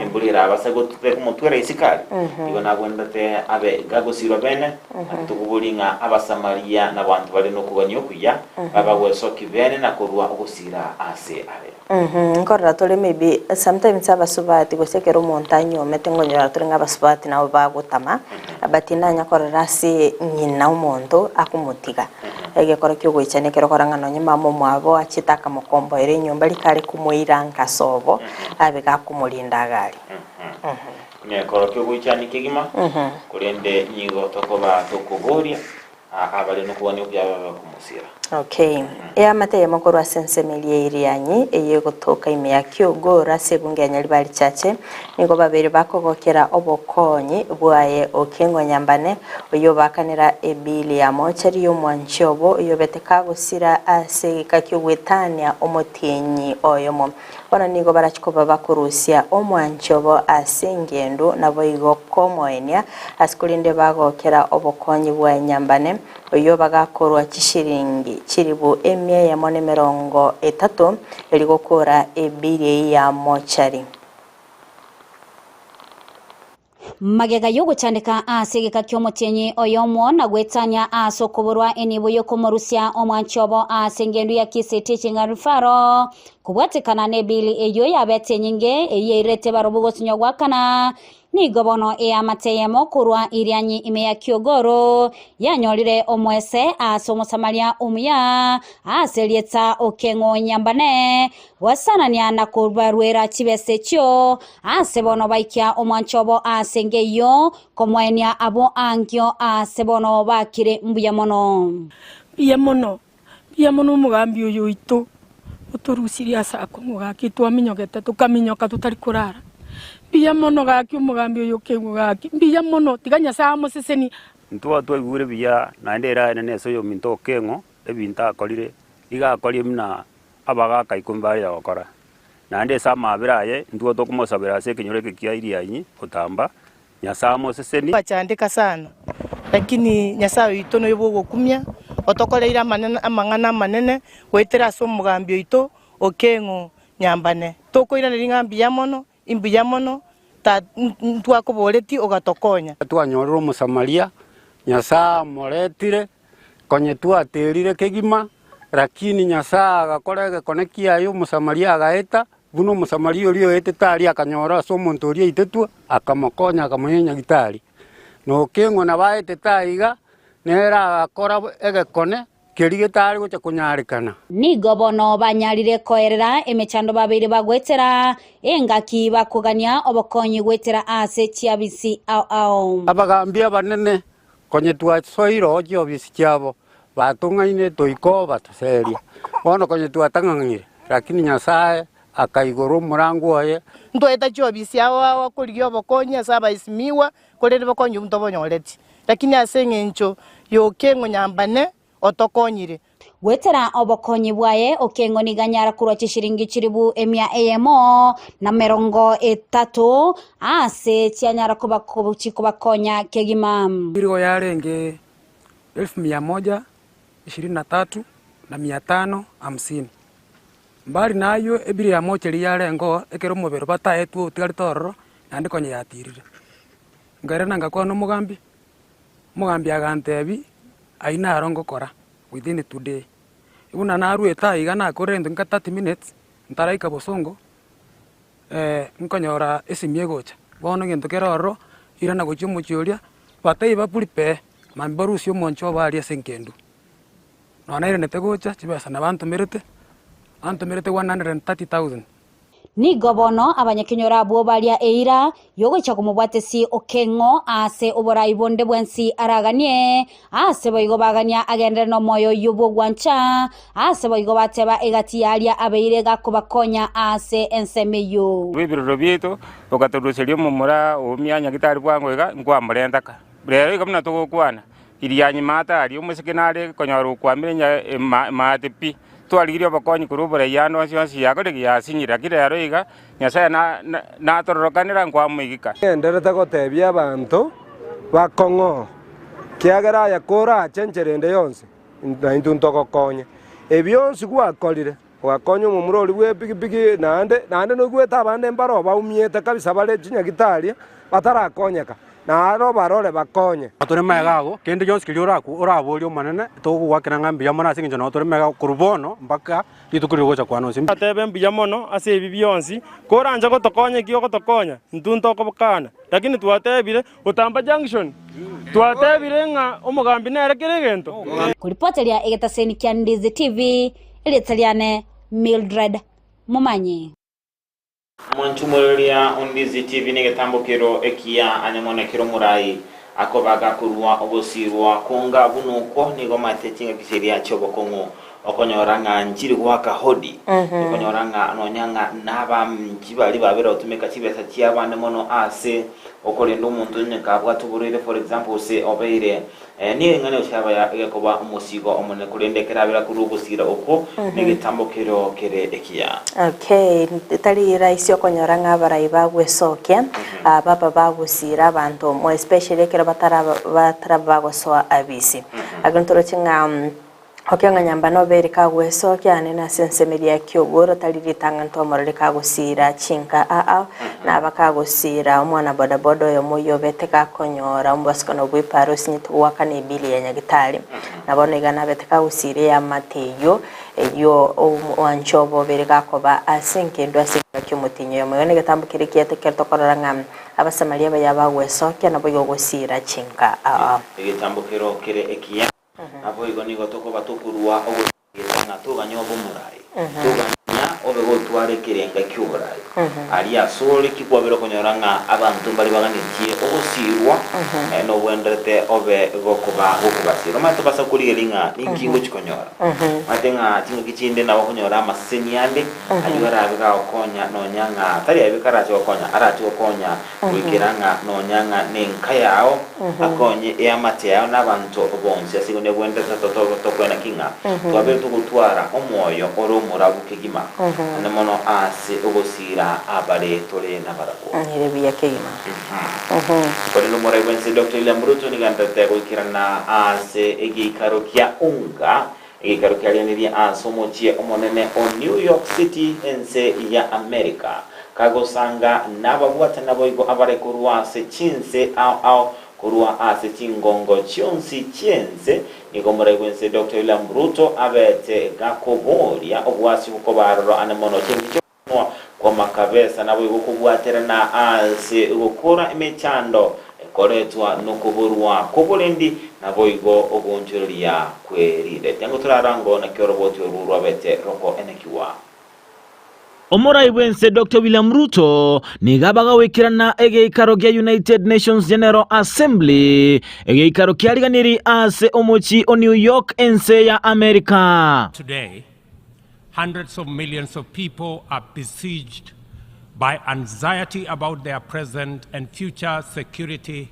Embori erabase gotuteka omotwere isiko aria, igo nagwenerete abe gagosirwa bene, naki tokoboria ng'a Abasamaria nabanto bare nokogania okuya, babagwesoki bene na korua ogosira ase are. Nkorora tore maybe sometimes abasubati gose ekero omonto anyuomete nkonyora tore ng'a abasubati nabo bagotama, but nanya korora ase ng'ina omonto akomotiga, egekoro kia ogoichania ekero okora ng'a nonye mama omwabo achete akamokomboera enyomba rika are komoira nka sobo, abe gakomorinda iga aria. Nekero kia ogoichania kegima, korende nigo tokoba tokoboria abare nokogania okuya babe bakomosira. Okay. Eamate eyemo korwa ase ensemo eria ya Irianyi, eye egotoka ime ya Kiogoro ase ebunge ya Nyaribari Chache, nigo babere bakogokera obokonyi bwaye Okeng'o Nyambane, oyio obakanera ebili ya mochari y'omwanchi obo oyobete kagosira ase egeka ki'ogwetania omotienyi oyomo. Bono nigo barachie koba bakorusia omwanchi obo ase engendu, naboigo komoenia, ase korende bagokera obokonyi bwaye Nyambane, oyio bagakorwa chishiringi chilifu emia eyemo na emerongo etato, erio gokora ebili eyio ya mochari. Magega y'ogochandeka ase egeka ki'omotienyi oyomo na gwetania ase okoborwa enibo y'okomorusia omwanchi obo ase engendu ya Kisii Teaching and Referral, kobwatekana nebili eyio yabete enyinge eyio yairete barobwo gosinywa goakana, nigo bono eamate eyemo korwa Irianyi ime ya Kiogoro yanyorire omoese ase Omosamaria omuya ase erieta Okeng'o Nyambane Gwasanania na kobaruera chibesa echio, aase bono baikia omwancho obo aase engeiyo, komoenia abwo ankio aase bono bakire mbuya mono. Mbuya mono, mbuya mono omogambi oyo oito otorusirie ase akong'u gaki twaminyogete tokaminyoka totari korara. Mbuya mono gaki omogambi oyo okeng'u gaki, mbuya mono tiga Nyasae amosesenie. Intwe twaigure buya naende ere aenene ase oyominto okeng'o ebinto akorire, iga akorie buna abagaaka ikomi baria gokora. Naende ase amaabera aye intwe tokomosabera ase ekenyoro eke kia Irianyi gotamba, Nyasae amosesenie. Twachandeka sana, lakini Nyasae oito noyo bw'ogokumia, otokoreire amanene amang'ana amanene goetera ase omogambi oito Okeng'o Nyambane. Tokoiraneria ng'a mbuya mono, imbuya mono, ta ntwakoboretie ogatokonya. Twanyorire Omosamaria, Nyasae amoretire, Konye twaterire kegima, lakini Nyasae agakora egekone kiaye Omosamaria agaeta, buna Omosamaria oria oetete aria akanyora ase omonto oria aitetwe, akamokonya akamoyia nyagitari. Na okeng'wa nabo aetete aiga, nere agakora egekone keria getare gocha konyarekana. Nigo bono banyarire koerera emechando babeire bagoetera, engaki bakogania obokonyi goetera ase chiabisi ao ao. Abagambi abanene Konye twasoire oo chiofisi chiabo, batong'aine toika batoseria. Bono konye twatang'ang'ire, lakini Nyasae akaigora omorango oye. Ntwaeta chiofisi ao ao korigia obokonyi ase abaesimigwa, korende bokonyi obwo ntobonyoreti. Lakini ase eng'encho y'okeng'o nyambane otokonyire. Goetera obokonyi bwaye, Okeng'o nigo anyara korwa chishiringi chilifu emia eyemo na merongo etato aase chianyara koba chikobakonya kegima. Nigo yarenge elfu mia moja ishirini na tatu na mia tano hamsini. Mbali nayio ebiro ya mocheri yarengeo ekero omobere bataetwe otigarete ororo naende konya yatirire. Nkairana ngakwana omogambi, Omogambi agantebia, Ayio naro ngokora within today. Buna naruete aiga nakorire egento nka 30 minutes, ntaraika bosongo, nkonyora esimi egocha, bono egento kere ororo, irana gochia omochie oria, batebie ba prepare, mambia barusie omonche obo aria ase enkendu. Nonya nairanete gocha, chibesa nabo antomerete, antomerete 130,000. Nigo bono abanyakenyoro abwo baria eira y'ogocha komobwatisia Okeng'o aase oborai bonde bwensi araganie, aase boigo bagania agenderere nomoyo oyio bw'ogwancha, aase boigo bateba egati y'aria abeire gakobakonya aase ensemo eyio. Bw'ebiroro biaito, bogatoruseria omomura oo mianyagitari bwango iga, nkwamorenta ka. Rero iga buna togokwana, Irianyi maate aria, omoiseke nare konyora okwamire maate pi. Twarigirie obokonyi korwa oborai ande onsi onsi yakorire yasinyire, lakini rero iga Nyasae natororokanera nkwamoigika. Ngenderete gotebia abanto bakong'oo, kiagera aye korache enchera ende yonsi, Naintwe ntogokonye. Ebi bionsi gwakorire, ogakonya omomura oria bw'epigipigi, naende naende noigwete abande mbaro baumiete kabisa bare chinyagitari batarakonyeka, naro obarore bakonye. Tore magega ago, kende gionsi keria orakwo oraborie Omonene, togogoakera ng'a mbuya mono ase engencho nabo tore magega korwa bono mpaka rituko riria ogocha kwane ase. Atebe mbuya mono ase ebi bionsi, koranche gotokonya eki ogotokonya, intwe ntokobokana. Lakini twatebire, Gotamba Junction, twatebire ng'a omogambi nere kera egento. Koripoteria egetaseni kia Ndizi TV, erieta riane Mildred Momanyi. Omonchumororia o Ndizi TV negetambokero ekiya anya mono ekero omorai akobaga korwa ogosirwa konga buna okwo nigo omanyete chingaki chiria chi'obokong'u okonyora ng'a nchiri goaka hodi okonyora ng'a nonya ng'a nabanchi baria babere gotumeka chibesa chiabande mono ase okorenda omonto onye kabwate oborwaire for example gose obeire nigo eng'ana gose yaba gekoba omosigo omonene korende ekero abera korwa ogosira okwo negetambo kero kere ekiya. Okay, tari rahisi okonyora ng'a abarai bagwesokia, baba bagosira abanto more especially ekero batara bataraba bagosoa abisi. Lakini toroche ng'a Okiong'a nyamba nobe rikagwesokia aane nase ensemo eria ki'ogoro tari ritang'ani twamorore kagosiira chinka aa naba kagosiira omwana bodaboda oyomo oyio obete gakonyora omobasukano bw'epaara osinyete goakana ebili ya nyagitari. Na bono iga nabete kagosiira eamate eyio eyio omwancho obo obere gakoba ase engendu ase ekero ki'omotienyi oyomo. Igo negetambo keria kiaete ekero tokorora ng'a Abasamaria abaya bagwesokia naboigo gosiira chinka aa. Egetambo kero kere ekiya. Naboigo nigo tokoba tokorua ogotiga ng'a toganye obe omorai, toganya obe gotwara ekerenga ki'oborai. Aria asore ki kwabire okonyora ng'a abanto mbare baganetie ogosiirwa, nobwenderete obe gokoba gokobasiira. Omanyete tobasa korigereria ng'a ninki ngochia konyora. Omanyete ng'a chingaki chinde nabo okonyora amaseseni ande, ayio arabe gagokonya nonya ng'a tari aye beka arache gokonya, arache gokonya Goikera ng'a nonya ng'a nenka yao, akonye eamate yao na abanto bonsi. Ase igo negwenerete tokwena ki ng'a twabeire togotwara omoyo ore omorabu kegima, naende mono ase ogosiira abare tore nabarabwo. Ere buya kegima. Korende omorai bw'ense Doctor William Ruto nigo aenderete goikerana ase egeikaro kia UNGA, egeikaro kiarianirie ase omochie omonene o New York City ense ya America. Kagosanga nababwate naboigo abare korwa ase chinse ao ao korwa ase chingongo chionsi chi'ense, nigo omorai bw'ense Doctor William Ruto abete gakoboria obwasi bokoba aroro ane mono chingicho Komonwa kw'amakabesa naboigo kobwaterana ase gokora emechando ekoretwa nokoborwa kw'oborendi, naboigo ogoonchoreria kwe rire. Tiango torarango naki oroboti orwo rwabete rokoenekigwa. Omorai bw'ense Doctor William Ruto nigo abagawekerana egeikaro gia United Nations General Assembly, egeikaro kiariganiri ase omochie o New York ense ya America. Today, Hundreds of millions of people are besieged by anxiety about their present and future security,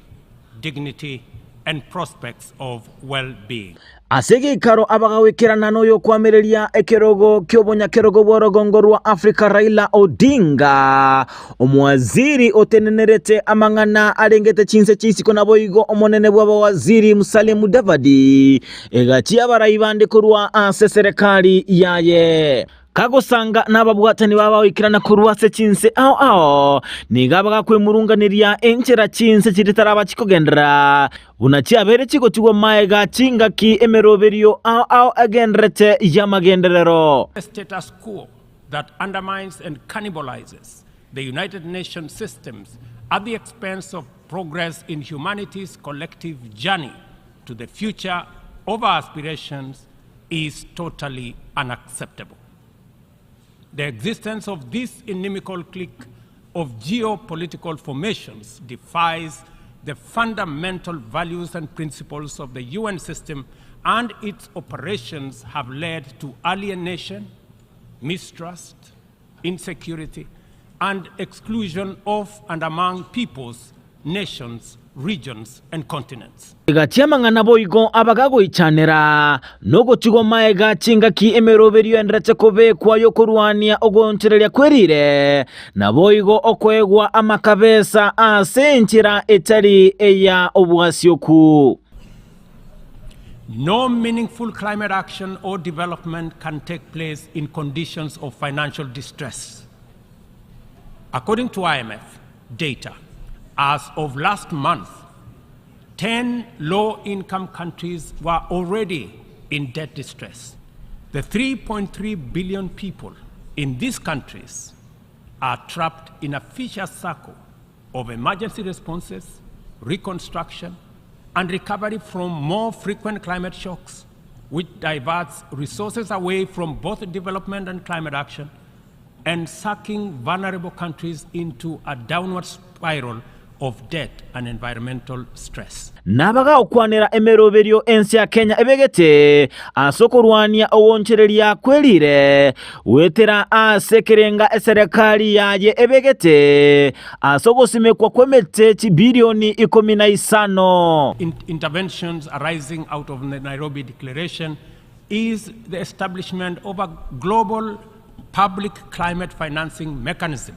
dignity, and prospects of well-being. Ase egeikaro abagawekerana noyokoamereria ekerogo ki'obonyakerogo bw'orogongo rwa Africa Raila Odinga, omowaziri otenenerete amang'ana arengete chinse chi'isiko naboigo omonene bw'abawaziri Musalia Mudavadi, Egachia abarai bande korwa ase serekari yaye. Kagosanga nababwatani b'abagoikerana korwa ase chinse ao ao, nigo abagakwemurunganeria enchera chinse chiritaraba chikogenderera, buna chiabeire chigotigwa magega chingaki emeroberio ao ao egendererete y'amagenderero. The status quo that undermines and cannibalizes the United Nations systems at the expense of progress in humanity's collective journey to the future of our aspirations is totally unacceptable. The existence of this inimical clique of geopolitical formations defies the fundamental values and principles of the UN system and its operations have led to alienation, mistrust, insecurity, and exclusion of and among peoples, nations, regions, and continents. Egati amang'ana boigo abagagoichanera, nogotigwa magega chingaki emeroberio enderete kobekwa y'okorwania ogoonchoreria kwerire, naboigo okoegwa amakabesa ase enchera etari eya obwasioku. No meaningful climate action or development can take place in conditions of financial distress. According to IMF data, as of last month, 10 low income countries were already in debt distress. The 3.3 billion people in these countries are trapped in a vicious circle of emergency responses, reconstruction, and recovery from more frequent climate shocks, which diverts resources away from both development and climate action and sucking vulnerable countries into a downward spiral of debt and environmental stress. Nabagakwanera emeroberio ense ya Kenya ebegete ase okorwania ogoonchoreria kwerire goetera ase ekerenga eserekari yaye ebegete ase ogosimekwa kw'emete chibilioni ikomi na isano. Interventions arising out of the Nairobi Declaration is the establishment of a global public climate financing mechanism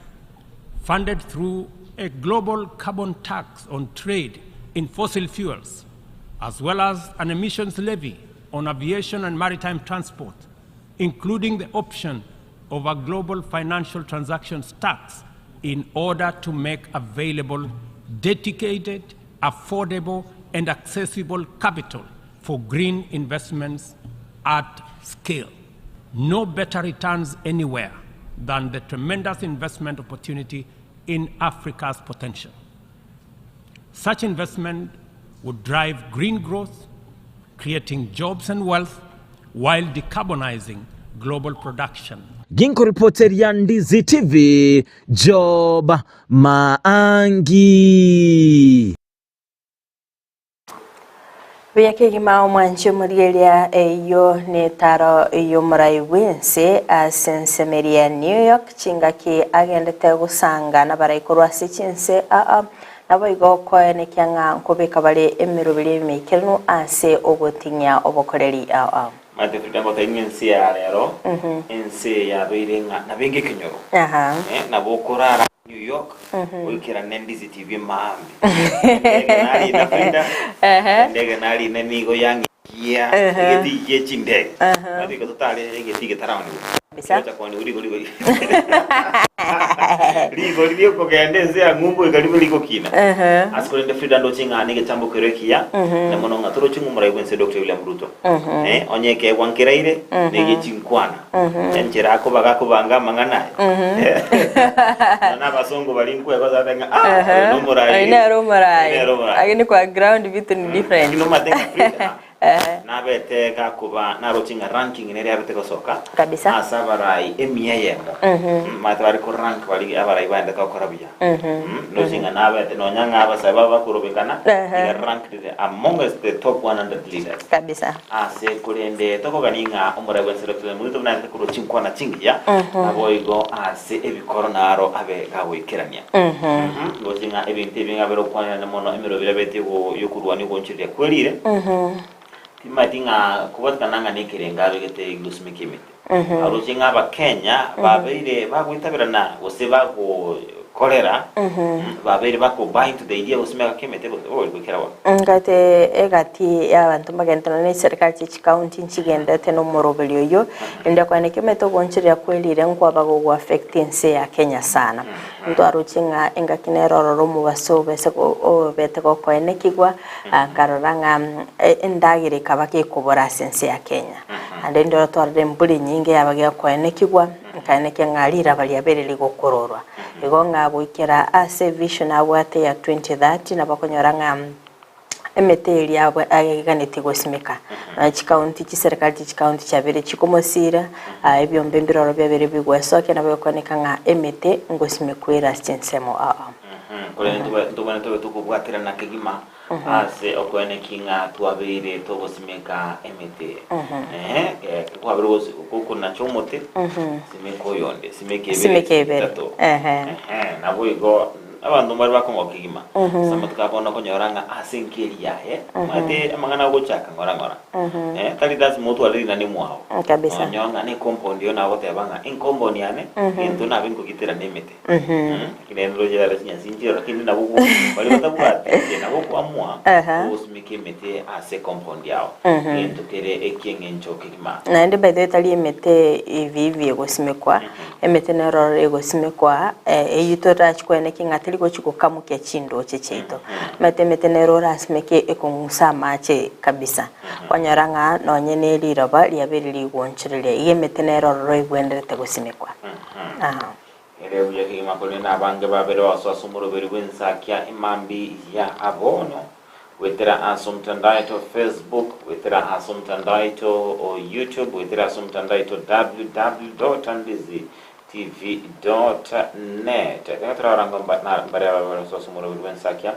funded through a global carbon tax on trade in fossil fuels, as well as an emissions levy on aviation and maritime transport, including the option of a global financial transactions tax in order to make available dedicated, affordable, and accessible capital for green investments at scale. No better returns anywhere than the tremendous investment opportunity in Africa's potential. Such investment would drive green growth, creating jobs and wealth while decarbonizing global production. Ginkoripoteria Ndizi TV, Job Maangi. Buya kegima omwanchi omorigereria eyio netaro y'omorai bw'ense ase ensemeri ya New York chingaki agendete gosanga nabarai korwa ase chinse aa naboigo koenekia ng'a nkobeka bare emeroberi emeikeranu ase ogoting'ia obokoreri aa. Omanyete Frida ngotebi ng'a ense ya rero, ense eye yabeire ng'a nabo enga ekenyoro. Eh, nabo okorara New York, oikerane Ndizi TV maambia. Endege narina Frida, endege narina nigo yang'ikia egetii gie chindege. Omanyete igo totare egetii getaraonigwa. Kabisa. Gocha koonigwa rigori rigori rigori riokogenda ense ya ng'umbu goika ribe rigokina. Ase korende Frida ndoche ng'a negechambo keria ekiya, na mono ng'a toroche ng'a omorai bw'ense Doctor William Ruto. Eh, onye ekeegwa nkeraire, negie chinkwana. Enchera akobaga akobanga amang'ana aya. Nonya abasongo baria nkwegosate ng'a ah, oyo nomorai. Oyo nere omorai. Oyo nere omorai. Lakini kwa ground vitu ni different. Lakini omanyete ng'a Frida, Nabete gakoba naroche ng'a ranking nere yabete gosoka Kabisa. ase abarai emia eyemo. Omanyete bare ko rank baria abarai baendete gokora buya. Ndoche ng'a nabete nonya ng'a abasae babo bakorobekana iga ranked amongst the top 100 leaders. Kabisa. Ase korende tokogania ng'a omorai bwense Dr. William Ruto buna aendete korwa chinkwana chingiya naboigo ase ebikoro naro abe gagoikerania. Ndoche ng'a ebinto ebi ng'a bire okwanerana mono emerobio ebete yokorwania ogoonchoreria kwerire, timanyeti ng'a kobwatekana ng'a nekerengo abegete gosimeka emete. Aroche ng'a Abakenya babeire bagoitaberana gose bagokorera, babeire bako buy into the idea gosimeka kemete gose ori goikera bono. Ngate egati y'abanto mbagendererane ne chiserikali chie chikaunti nchigenderete nomoroberio oyio, rende koeneki omanyete ogoonchoreria kwerire nkwaba gogo affect ense ya Kenya sana. Ntwaroche ng'a engaki nere ororo omobaso obese obete gokoenekigwa, nkarora ng'a endagera ekaba gekobora ase ense ya Kenya. Naende ndoro twarora embura enyinge yaba gekoenekigwa, nkaenekia ng'a riraba riabeire rigokororwa. Igo ng'a goikera ase evision abwate ya 2030 nabo okonyora ng'a emete eria abwe aiganetie gosimeka. Nonya chikaunti chiserikali chie chikaunti chiabeire chikomosira, ebiombe mbiroro biabeire bigwesokia nabo egokoneka ng'a emete ngosimekwa ere ase chinsemo ao ao. Korende ntobwe ntobwenerete tobe tokobwaterana kegima ase okoenekia ng'a twabeire togosimeka emete. Ehe, ekero kwabeire gosi gokonacha omote, simeka oyonde, simeka ebere, Simeka simeka ebere, etato. ehe. Ehe, naboigo. Abanto mbare bakong'oka kegima. Mhm. Ase amatuko aya bono okonyora ng'a ase enka eria yaye, Mhm. omanyete amang'ana agochaka ng'ora ng'ora. Mhm. Eh, tari lasima otware ring'ana emwao. Mm, kabisa. Nonye ng'a ne compound eyo nagoteba ng'a enkompoundi yane, Mhm. egento nabe nkogitera na emete. Mhm. Lakini rende roche rero chinyasi nchire lakini nabo ogo baria batabwati inche nabo okoamua Aha. ogosimeka emete ase ecompound yao. Mhm. Egento kere ekieng'encho kegima. Naende by the way tari emete hivi hivi egosimekwa, emete nero ororo egosimekwa eyio torachi koenekia ng'a teri gochi gokamokia chindoche chiaito. Omanyete emete nero orasimeke ekong'usa amache kabisa, kwanyora ng'a nonye ne riroba riabeire rigonchoreria, iga emete nero ororo ebwenerete gosimekwa. Aha. Ere buya kegima korende abange babere basoa ase omoroberi bw'ensakia emambi ya abono, goetera ase omotandao oito o Facebook, goetera ase omotandao oito o YouTube, goetera ase omotandao oito www dot ndizi tv dot net. Ekero torarange mba- na- mbaria babe bare gosoa ase omoroberi bw'ensakia,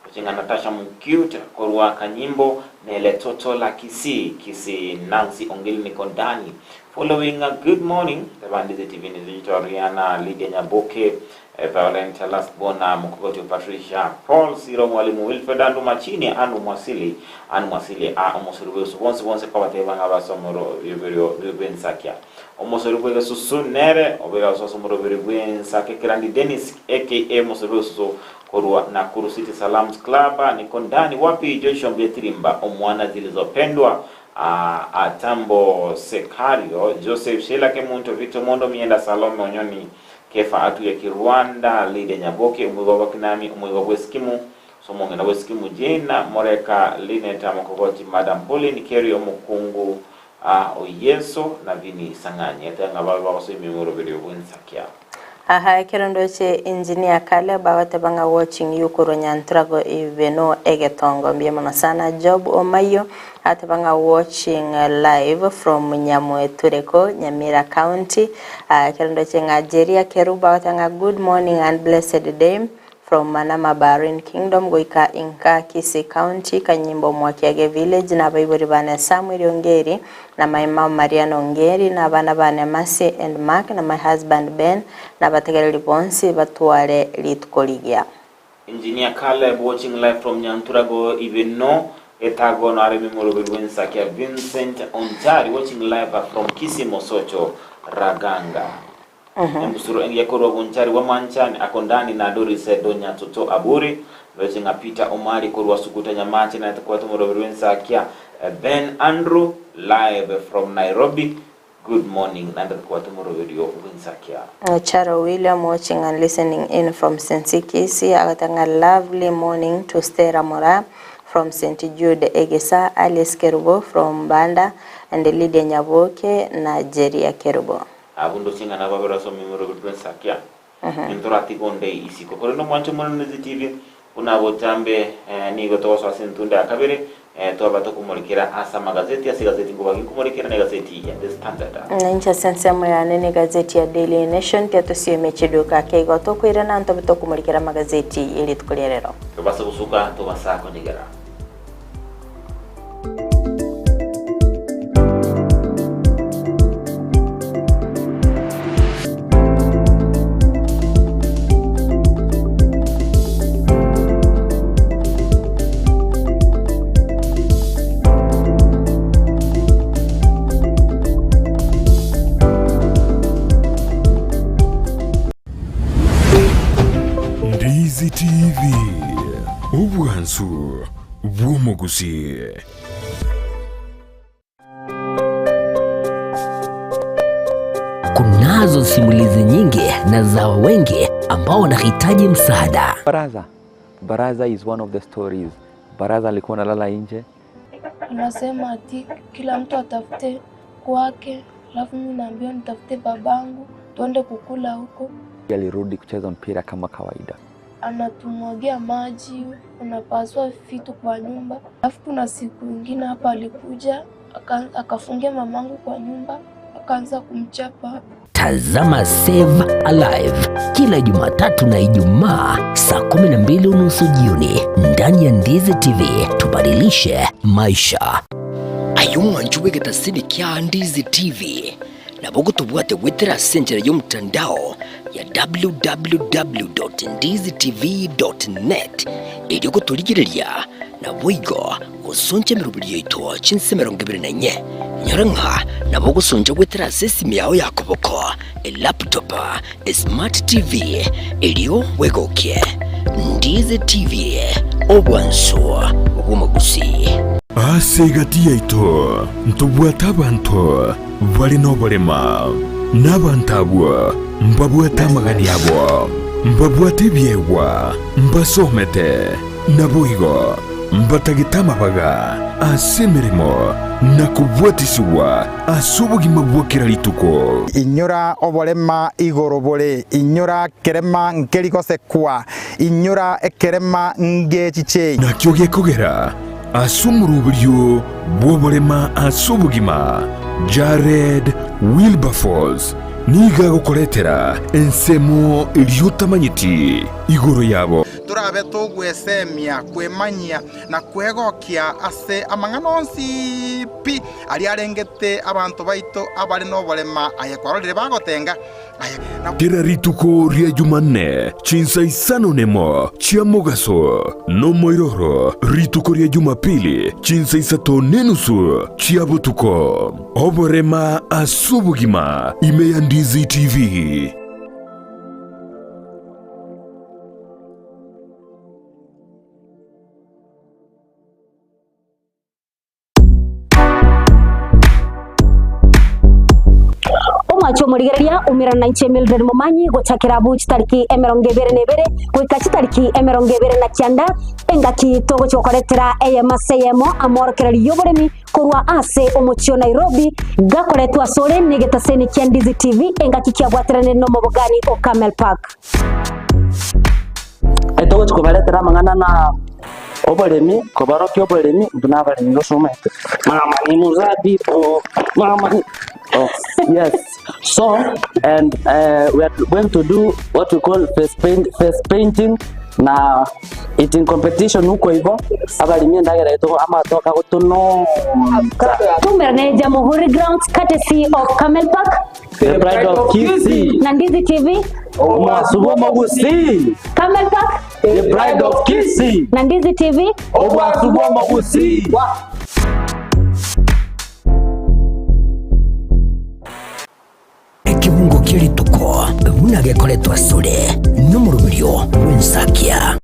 gochenga Natasha Mukyuta korwa Kanyimbo, Nele Toto la Kisii, Kisii Nancy Ongili Nikondani, Following a good morning, Ebandize TV ni Digital Rihanna, Lydia Nyaboke, eh, Violent Lastborn, Mukogoti Patricia, Paul Siro, Mwalimu Wilfred Andu Machini, Anu Mwasili, Anu Mwasili, a omosori bwesu bonsi bonsi kwabateba ng'a basomoro biberio bwensakia. Omosori bwegesusu nere obera ososa omoroberi bwensake Kirandi Dennis aka omosori bwegesusu korwa Nakuru City Salams Club, Nikondani wapi Joshua Mbiatirimba omwana zilizopendwa Atambo Sekario, Joseph Sheila Kemunto, Victor Mondo Mienda, Salome Onyoni, Kefa Atuya Kirwanda, Lydia Nyaboke, Omoigwa bwa Kinami, Omoigwa bw'Esikimu, ase omong'ina bw'Esikimu, Jane Moreka, Linet Amokogoti, Madam Pauline Kerry, Omokungu o Yeso, na Vinny Sang'anyi. Eteba ng'a babe bagosoa omoroberio bw'ensakia. Aha ekero ndoche engineer Caleb agoteba ng'a watching you korwa Nyanturago Ibeno egetongo mbuya mono sana Job Omayio ateba ng'a watching live from Nyamwetureko Nyamira County Ah, ekero ndoche ng'a Jeria Kerubo agoteba ng'a good morning and blessed day from Manama Bahrain Kingdom goika inka Kisii County Kanyimbo Mwakiage Village na abaibori bane Samuel Ongeri na my mum Marian Ongeri na abana bane Mercy and Mark na my husband Ben na abategereri bonsi batware rituko rigiya. Engineer Caleb watching live from Nyanturago Ibeno Etago no aremi moroberi bw'ensakia Vincent Onjari watching live from Kisii Mosocho Raganga. Embusuro engiya korwa Bunchari bwa Mwanchani Akondani na Doris Donya Toto Aburi Ndoche ng'a Peter Omari korwa Suguta Nyamache naye tokwete omoroberi bw'ensakia Ben Andrew live from Nairobi Good morning naende tokwete omoroberi bw'ensakia. Charo William watching and listening in from St. Kisii agoteba ng'a lovely morning to Stella Moraa from St. Jude Egesa, Alice Kerubo from Banda and Lydia Nyaboke na Jeria Kerubo. Abwo ndoche ng'a nababere ase omomura obo bw'ensakia, nintoratiga onde isiko. Korende omwanche omonene TV, buna botambe nigo togosoa ase entunda ya kabere, twaba tokomorikera ase amagazeti, ase egazeti nkoba ginkomorikera na egazeti ya The Standard. Na inche ase ensemo yane ne egazeti ya Daily Nation tiatosiomi chiduka ake igo tokoirana ntobe tokomorikera amagazeti ye rituko ria rero. Tobasa gosuka, tobasa konyegera. Ndizi TV, obwansu bw'omogusii. Kunazo simulizi nyingi na za wengi ambao wanahitaji msaada. Baraza. Baraza is one of the stories. Baraza alikuwa analala nje. Anasema ati kila mtu atafute kwake, alafu mimi naambiwa nitafute babangu tuende kukula huko. Alirudi kucheza mpira kama kawaida. Anatumwagia maji, unapasua vitu kwa nyumba. Alafu kuna siku ingine hapa alikuja akafungia mamangu kwa nyumba, akaanza kumchapa. Tazama Save Alive kila Jumatatu na Ijumaa saa 12:30 jioni ndani ya Ndizi TV. Tubadilishe maisha. Aye omwancho bw'egetasini kia Ndizi TV. Nabo ogotobwate goetera ase enchera y'omotandao ya www.ndizitv.net erio gotorigereria naboigo gosoncha emeroberi yaito chinsa 24. Nyora ng'a nabo ogosoncha goetera ase esimi yao ya koboko, elaptop, esmart TV erio bwegokie. Ndizi TV, obwansu bw'omogusii. Ase egati yaito ntobwate abanto bare noborema, na abanto abwo mbabwate amagani abo, mbabwate ebiegwa, mbasomete, naboigo mbatagete amabaga ase emeremo na kobwatisigwa ase obogima bwa kera rituko. Inyora oborema igoro bore, inyora kerema nkeri gosekwa, inyora ekerema ngechichei. Nakio gekogera ase omoroberio bw'oborema ase obogima, Jared Wilberforce nigo agokoretera ensemo eria otamanyeti igoro yabo. Torabe togwesemia, kwemanyia, na kwegokia ase amang'ana onsi pi aria arengete abanto baito abare noborema, aye kwarorire bagotenga, aye na. Kera rituko ria Jumanne chinsa isano nemo chia mogaso, nomoiroro rituko ria Jumapili chinsa isato nenusu chia botuko. Oborema ase obogima ime ya Ndizi TV. Omwancho omorigereria umerana na inche Mildred Momanyi gochakera abwo chitariki 21 goika chitariki 29 engaki togochia gokoretera eyemo ase eyemo amorokererio y'oboremi korwa ase omochie o Nairobi gakoretwa asore negetaseni kia Ndizi TV engaki kiabwateranire nomobogani o Camel Park. Togochia kobaretera amang'ana na oboremi, kobarokia oboremi buna abaremi gosomete. Mama ni muzabibu, mama ni oh, yes. So and we are going to do what we call face paint, face painting na eating competition huko hivyo abaremi endagera yaito amatoke agotononsa. Tumerane Jamhuri Grounds courtesy of Camel Park. The Pride of Kisii. Na Ndizi TV. Omwasu bw'omogusii. Camel Park. The Pride of Kisii. Na Ndizi TV. Omwasu bw'omogusii. Ekebungo kia rituko buna gekoretwa asore nomoroberio bw'ensakia.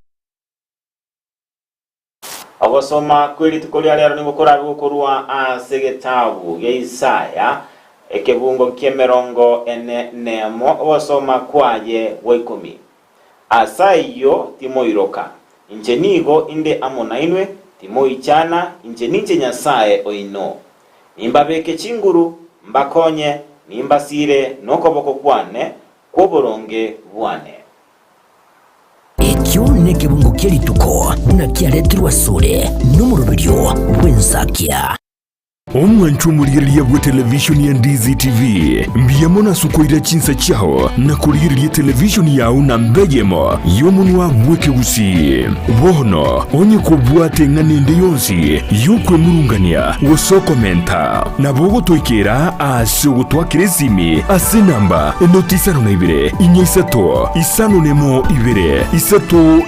Ogosoma kwe rituko ria rero nigo korabe gokorwa ase egetabu gia Isaya, ekebungo ki'emerongo ene nemo, ogosoma kwaye gwa ikomi. Ase ayio timoiroka, inche nigo inde amo nainwe, timoichana, inche ninche Nyasae oino. Nimbabeke chinguru, mbakonye, nimbasire nokoboko kwane kw'oboronge bwane. Ekio nekebungo kie rituko buna kiaretirwe asore nomoroberio bw'ensakia. Omwancho omorigereria bwe televishoni ya Ndizi TV, mbuya mono ase okoira chinsa chiao na korigereria televishoni yao namba eyemo y'omonwa bw'ekegusii. Bono onye kobwate eng'ana ende yonsi y'okwemurungania gose okomenta, nabo ogotoikera ase ogotwakera esimi ase enamba enoti isano na ibere, inya isato, 51 2 3 53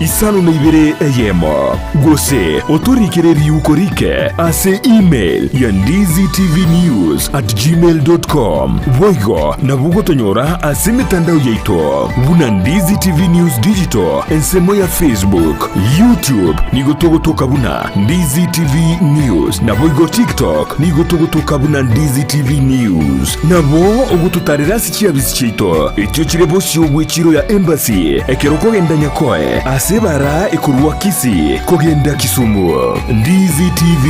52 eyemo, gose otorikere riuko rike ase email ya ndizitvnews@gmail.com. Boigo nabo ogotonyora ase emetandao yaito buna Ndizi TV News Digital ensemo ya Facebook, YouTube nigo togotoka buna Ndizi TV News, naboigo TikTok nigo togotoka buna Ndizi TV News. Nabo ogototarera ase Chiabisi chiaito echio chire bosio bw'echiiro ya Embassy ekero okogenda Nyakoe ase ebara ekorwa Kisii kogenda Kisumu. Ndizi TV,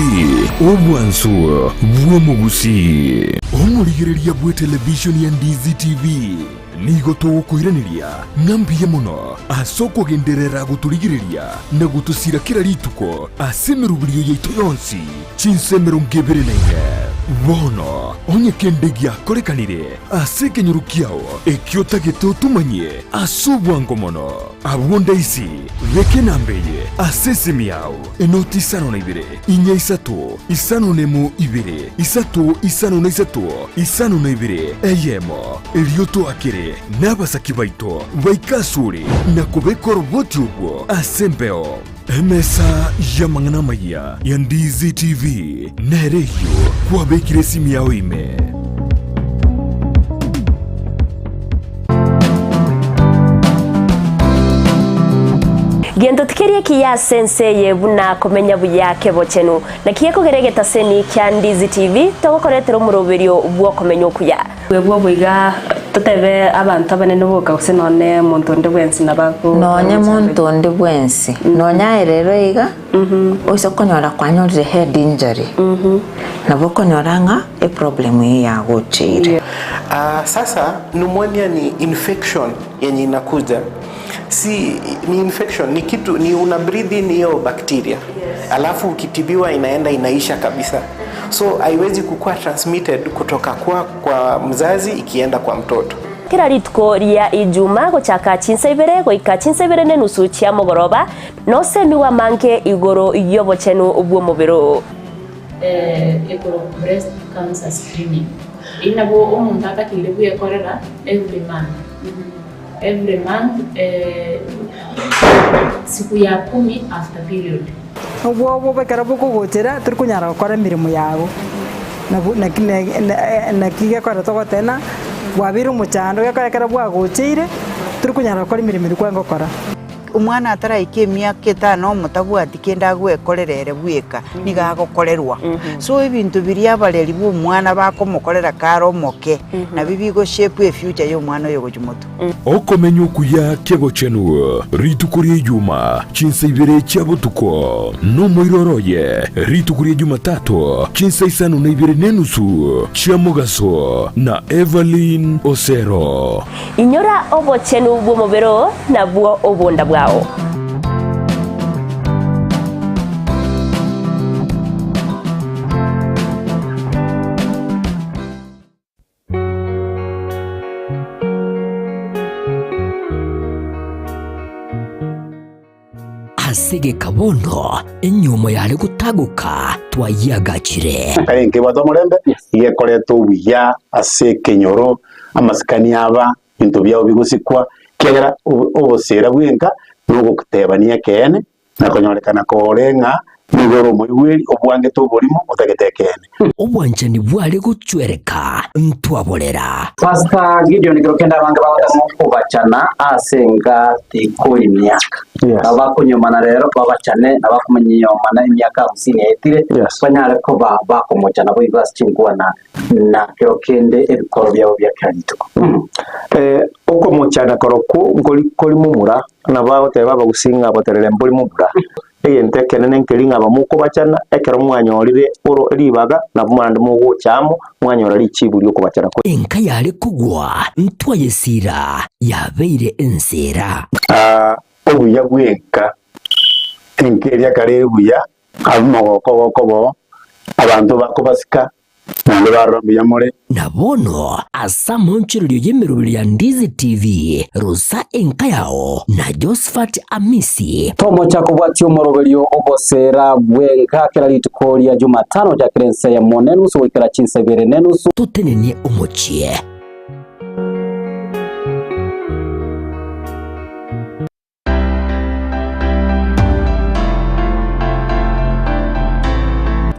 obwansu bw'omogusii. Omorigereria bw'etelevishoni ya Ndizi TV. Nigo togokoiraneria ng'a mbuya mono ase okogenderera gotorigereria na gotosira kera rituko ase emeroberio yaito yonsi, chinsa 24. Bono, onye kende giakorekanire ase ekenyoro kiao ekio otagete otomanyie ase obwango mono, abwo ndaisi, beka enamba eye ase esimi yao, enoti 52, inya isato, 5 na 2, 3 5 na 3, 52, eyemo. Erio toakere nabasaki baito baike asore na kobeka oroboti obwo ase embeo. Emesa y'amang'ana amayia ya Ndizi TV nere eyio kwabekire esimi yao ime. Gento tikeri ekiya ase ense eye buna komenya buya kebochenu. Naki gekogera egetaseni kia Ndizi TV togokoretera omoroberio bw'okomenya okuya. Bwebwo boiga totebe abanto abanene boka gose nonye monto onde bwensi nabo ago Nonye monto onde bwensi, nonye aye rero iga, oise konyora kwanyorire head injury, nabo okonyora ng'a eproblem eyio yagocheire. Ah, sasa pneumonia ni infection yenye inakuja si ni infection ni kitu ni una breathe in hiyo bacteria alafu ukitibiwa inaenda inaisha kabisa so haiwezi kukuwa transmitted kutoka kwa, kwa mzazi ikienda kwa mtoto Kera rituko ria Ijuma gochaka chinsa ibere goika chinsa ibere nenusu chia mogoroba, nosemigwe amange igoro y'obochenu bw'omobere oo. Ekorokwa breast cancer screening. Eyio nabo omonto atakeire bwekorera every month. Every month siku ya kumi after period. Obwoba obo ekero bokogochera tori konyara gokora emeremo yago, nabo naki naki gekogera togoteba ng'a bwabeire omochando gekogera ekero bwagocheire tori konyara gokora emeremo eria kwarenge gokora. Omwana ataraika emiaka etano omotabwati kende agwekorera ere bweka, nigo agokorerwa. So ebinto biria abareri ba omwana bakomokorera kare omoke, nabio bigoshape efuture ya omwana oyo gochia motwe. Okomenya okuya kebochenu, rituko ria Ijuma, chinsa ibere chia botuko, nomoiroro oye, rituko ria Jumatato, chinsa isano na ibere nenusu chia mogaso, na Evelyn Osero. Inyora obochenu bw'omobere oo, nabwo obonda bwao. Ase egeka bono enyiomo yare gotagoka twayiagachire. Kare nkebwate omorembe, iga ekoreta obuya ase ekenyoro, amasikani aba, ebinto biabo bigosikwa, ekiagera obosera bwenka na ogotebania ekeene, na konyorekana kore ng'a nigo ore omoigweri obwangete oborimo otagete ekeene. Obwanchani bware gochwereka ntwaborera. Pastor Gideon kero kende abange bagotema okobachana ase enga tikori miaka. Nabo bakonyomana rero babachane na bakomanyomana emiaka hamsini yaetire banyare koba bakomochana boigo ase chinkwana na kero kende ebikoro biabo bia kera rituko. Eh, okomochana korokwo nkori kori momura, nabo agoteba abagusii ng'a boterere mbori momura. Egento ekenene nkeri ng'a abamokobachana, ekero mwanyorire oro ribaga, nabo naende mogocha amo, mwanyora richibu ri'okobachana kwe. Enka yare kogwa ntwayesiira yabeire enseera. Aa, obuya bw'enka, enka eria kare ere buya, abwo omogoko ogokoba oo, abanto bakobasika, naende barora mbuya more. Na bono ase amaonchorerio y'emeroberi ya Ndizi TV, rosa enka yao na Josphat Amisi. Tomocha kobwatia omoroberio oboseera bw'enka kera rituko ria Jumatano gochakera ensa eyemo nenusu goikera chinsa ibere nenusu. Totenenie omochie.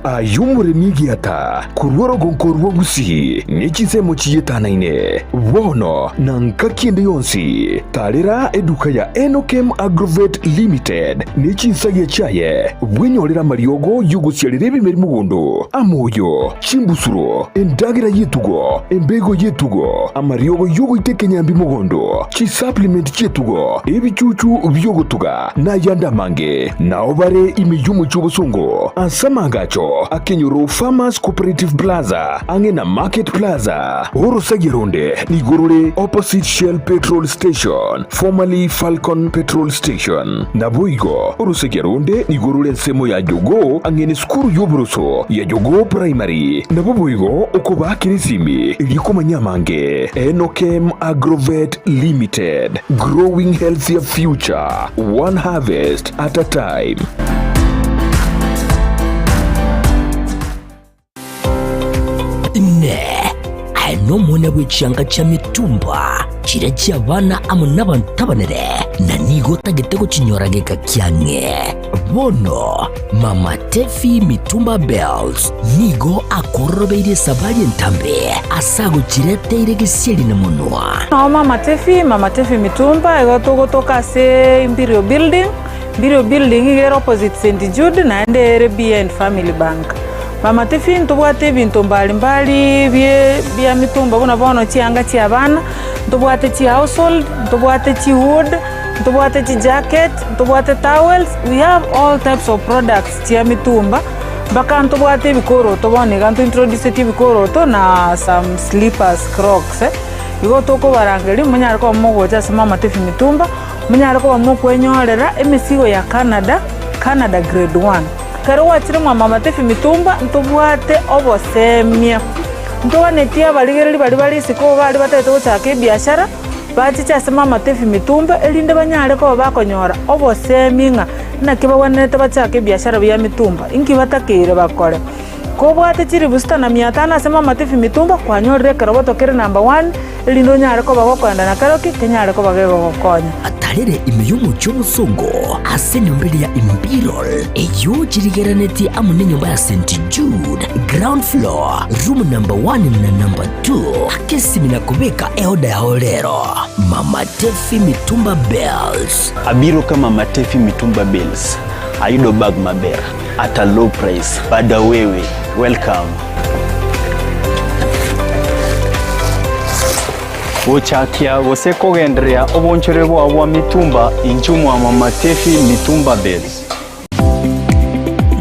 Aye omoremi egiata korwa orogonko rwa Gusii ne chinsemo chiyetanaine, bono na ngaki ende yonsi, tarera eduka ya Enokem Agrovet Limited ne chinsagia chiaye, bwenyorere amariogo y'ogosiarera ebimeri mogondo, amoyo, chimbusuro, endagera y'etugo, embego y'etugo, amariogo y'ogoita ekenyambi mogondo, chisupplement chi'etugo, ebichuchu bi'ogotuga, na ayande amange. Nao bare ime y'omochie obosongo ase amaagacho. Boigo akenyoro Farmers Cooperative Plaza ang'e na Market Plaza. Orosagia ronde nigo rore opposite Shell Petrol Station, formerly Falcon Petrol Station. Naboigo orosagia ronde nigo rore ensemo ya Jogoo ang'e nesukuru y'oboroso ya Jogoo Primary. Nabo boigo okobaakera esimi erio komanya amange. Enokem Agrovet Limited, growing healthier future, one harvest at a time. Inee! Aye nomwana bwe chianga chia mitumba, chiria chi'abana amo nabanto abanene, na nigo otagete gochinyora geka kiang'e? Bono Mama Tefi Mitumba Bells nigo akororobeirie esabari entambe ase agochireteire gesieri na monwa. Nao Mama Tefi, Mama Tefi Mitumba, igo togotoka ase Imperial Building, Imperial Building iga ere opposite St Jude naende ere behind Family Bank. Mama Tefi ntobwate ebinto mbali mbali bie bia mitumba buna bono chianga chia abana, ntobwate chi household, ntobwate chi wood, Ntobwate chijacket, ntobwate towels, we have all types of products chia mitumba, mpaka ntobwate ebikoroto bono iga ntointroducetie ebikoroto na some slippers, crocs eh. Igo tokobarangeria monyare koba mogocha ase Mama Tefi Mitumba, monyare koba mokwenyorera emesigo ya Canada, Canada grade one. Ekero gwachire mwa Mama Tefi Mitumba, ntobwate obosemia, ntoganetie abarigereria baria bare isiko baria batagete gochaka ebiashara. Bachiche ase mamatebi mitumba, erinde banyare koba bakonyora obosemi ng'a naki bagwenerete bachake ebiashara bia mitumba, inki batakeire bakore. Kobwate chilifu sita na mia tano ase mamatebi mitumba, kwanyorire ekeroboto kere number one, erinde onyare koba gokoenda na keroki kenyare koba gegogokonya. Atarere ime y'omochie omosongo ase enyomba eria ya Imperial, eyio chirigeranetie amo nenyomba ya St. Jude, ground floor, room number one na number 2 akesimi na kobeka eoda yao rero. Mama Tefi Mitumba Bells. Abiro ka Mama Tefi Mitumba Bells. Ayudo bag maber at a low price. Bada wewe. Welcome. Gochakia gose kogendereria obonchore bwao bwa mitumba inchuo mwa Mama Tefi Mitumba Bells.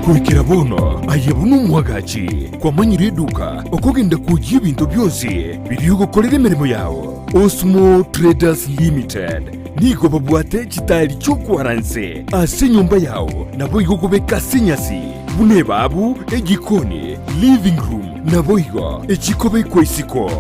Goikera bono aye buna omwagachi kwamanyire eduka okogenda kwoyia ebinto bionsi biria ogokorera emeremo yao. Osmo Traders Limited nigo babwate chitairi chi'okwara nse ase enyomba yao naboigo kobeka ase enyasi buna ebabu, ejikoni, living room naboigo echikobekwa isiko.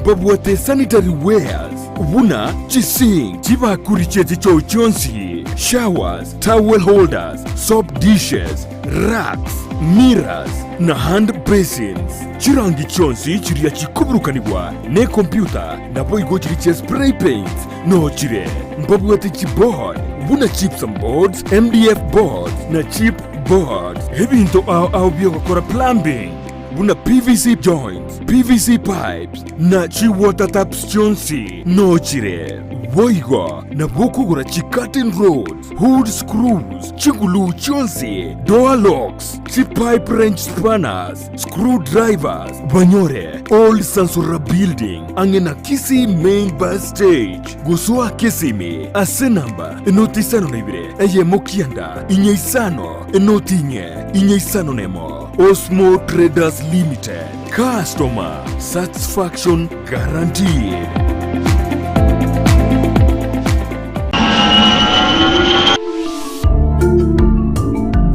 Mbabwate sanitary wares buna chisink, chibakuri chie chichoo chionsi, showers, towel holders, soap dishes, racks, mirrors, na hand basins. Chirangi chionsi chiria chikoburukanigwa nekompyuta naboigo chiria chia spray paints noo chire. Mbabwate chiboard buna gypsum boards, MDF boards na chip boards. Ebinto ao ao biogokora plumbing buna PVC joints, PVC pipes, na chi-water taps chionsi nochire. Boigo nabwo okogora chi-curtain rods, hood screws, chiguluu chionsi, door locks, chi-pipe wrench spanners, screw drivers, banyore Old Sansora Building ang'e na Kisii Main Bus Stage. Gosoa Kisimi ase namba enoti isano na ibere eyemo kianda inye isano enoti inye inye isano nemo. Osmo Traders Limited, customer satisfaction guaranteed.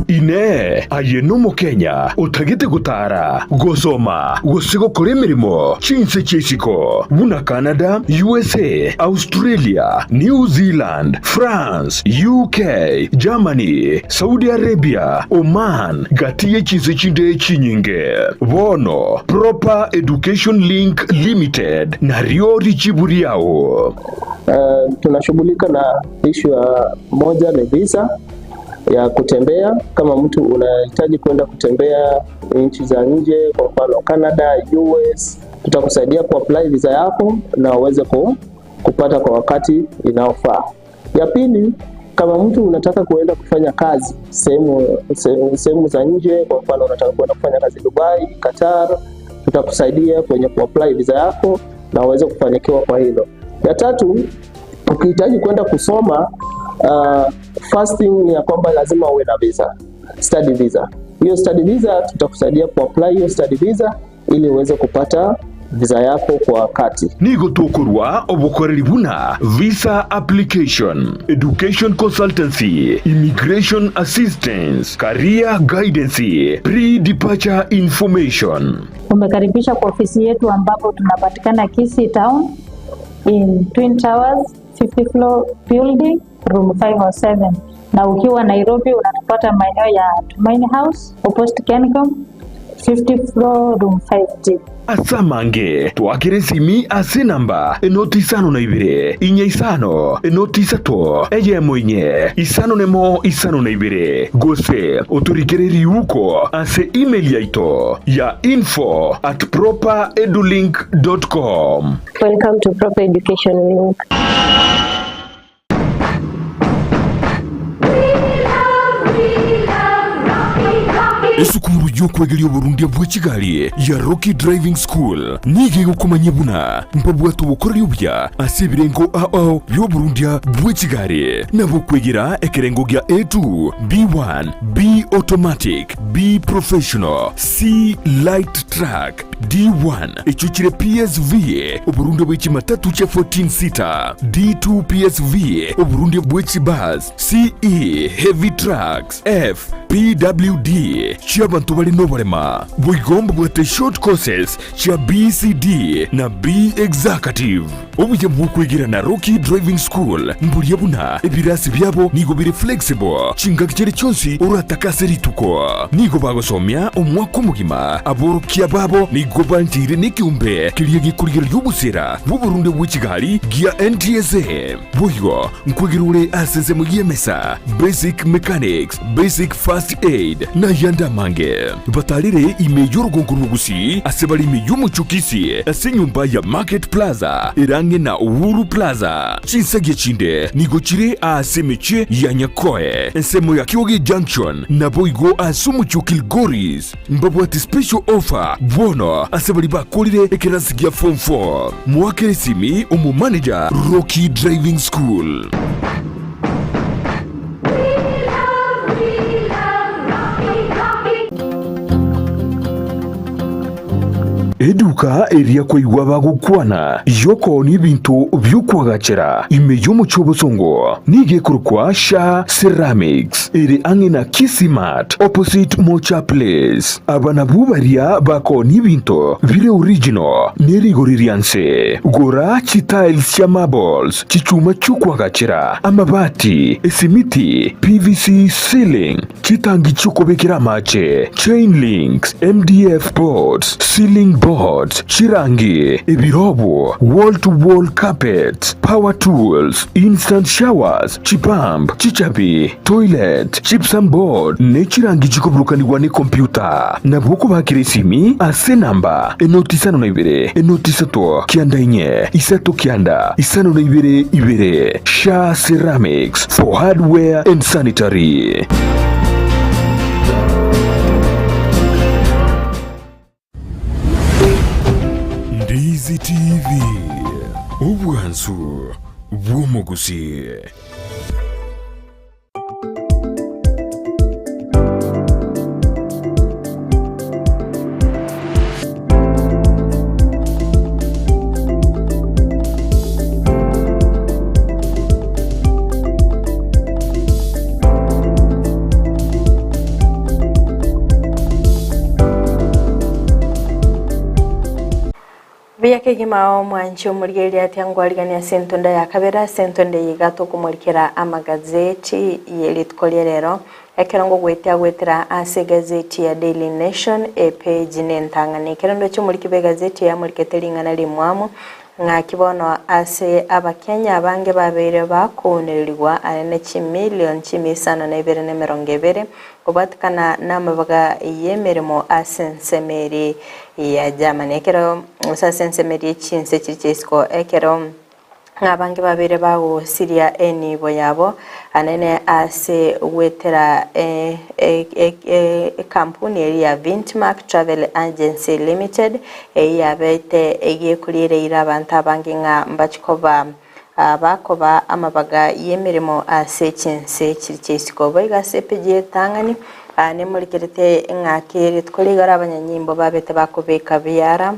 Inee! Aye n'Omokenya otagete gotara, gosoma, gose gokora emeremo chinse chi'isiko buna Canada, USA, Australia, New Zealand, France, UK, Germany, Saudi Arabia, Oman, gati ye chinse chinde chinyinge. Bono Proper Education Link Limited nario richibu riao. Tunashughulika na ishu ya moja ni visa ya kutembea. Kama mtu unahitaji kwenda kutembea nchi za nje, kwa mfano Canada, US, tutakusaidia kuapply visa yako na uweze kupata kwa wakati inaofaa. Ya pili, kama mtu unataka kuenda kufanya kazi sehemu za nje, kwa mfano unataka kuenda kufanya kazi Dubai, Qatar, tutakusaidia kwenye kuapply visa yako na uweze kufanikiwa kwa hilo. Ya tatu, ukihitaji kwenda kusoma, first thing ni ya kwamba lazima uwe na visa, study visa. Hiyo study visa tutakusaidia kuapply hiyo study visa ili uweze kupata visa yako kwa wakati. Nigo tokorua obokoreri buna visa application, education consultancy, immigration assistance, career guidance, pre-departure information. Umekaribishwa kwa ofisi yetu ambapo tunapatikana Kisii Town in Twin Towers 50 floor building room 507 na ukiwa Nairobi unatupata maeneo ya Tumaini House opposite Kencom 50 floor room 5D. Ase amange, twakere esimi ase enamba enoti isano na ibere, inya isano, enoti isato, eyemo inye, isano nemo isano na ibere, gose otorikere riuko ase email yaito ya info at properedulink dot com. Welcome to Proper Education Link. Esukuru y'okwegeria oborundia bwe chigari ya Rocky Driving School nigo egokomanyia buna mbabwate obokoreri obuya ase ebirengo ao bi'oborundia bwe chigari nabo okwegera ekerengo gia A2, B1, B Automatic, B Professional, C Light Truck, D1 echio chire PSV, oborundia bwe chimatatu chia 14 seater, D2 PSV, oborundia bwe chibus, CE Heavy Trucks, F PWD chi'abanto bare noborema. Boigo mbabwate short courses chia BCD na B Executive. Obuya bw'okwegera na Rocky Driving School mboria buna ebirasi biabo nigo bire flexible chingaki chiria chionsi oratake ase rituko. Nigo bagosomia omwaka omogima. Aborokia babo nigo bancheire nekeombe keria gekorigereria obosera bw'oborunde bwe chigari gia NTSA. Boigo nkwegera ore ase ensemo y'emesa, basic mechanics, basic first aid, na ayande amange. Batarire ime y'orogongo rw'Ogusii ase bare ime y'omochie o Kisii ase enyomba ya Market Plaza ere ang'e na Uhuru Plaza. Chinsagia chinde nigo chire aase emechie ya Nyakoe, ensemo ya Kioge Junction, naboigo ase omochie o Kilgoris. Mbabwate special offer bono ase baria bakorire ekerasi gia form 4. Moakere esimi omomanager Rocky Driving School. Eduka eria kwaigwa bagokwana y'okoonia ebinto bi'okoagachera ime y'omochie obosongo nigo ekorokwa Sha Ceramics ere ang'e na Kisii Mart opposite Mocha Place. Aba nabwo baria bakoonia ebinto bire original ne rigori ria nse. Gora chitiles chia marbles, chichuma chi'okoagachera, amabati, esimiti, PVC ceiling, Chitangi chi'okobekera amache, chain links, MDF boards, ceiling boards, chirangi, ebirobo, wall to wall carpets, power tools, instant showers, chipump, chichabi, toilet, gypsum board, ne chirangi chikoburukanigwa ne computer. Nabo okobakera esimi ase enamba enoti isano na ibere, enoti isato, kianda inye, isato kianda, isano na ibere ibere. Sha Ceramics for hardware and sanitary. Ndizi TV, obwansu bw'omogusi. Buya kegima omwanchi omorigereria atia ngwarigania ase entonda ya kabere ase entonda eye iga tokomorikera amagazeti ye rituko ria rero ekero ngogoetia goetera ase egazeti ya Daily Nation epage ne entang'ani ekero ndoche omoriki bwa egazeti eye amorikete ring'ana rimwamu Ng'aki bono ase Abakenya abange babeire bakounererigwa are ne chimilion chimia isano na ibere na emerongo ebere kobwatekana namabaga y'emeremo ase ensemo eria ya Germany ekero gose ase ensemo eria chinse chiria chia isiko ekero ng'a abange babeire bagosiria enibo yabo anene ase goetera ekampuni eria ya Vintmark Travel Agency Limited eyio yabete egekoriereire abanto abange ng'a mbachi koba Bakoba amabaga y'emeremo ase chinse chiria chia isiko. Boigo ase epeji etang'ani nemorikerete ng'a ki rituko rigoro abanyanyimbo babete bakobeka biara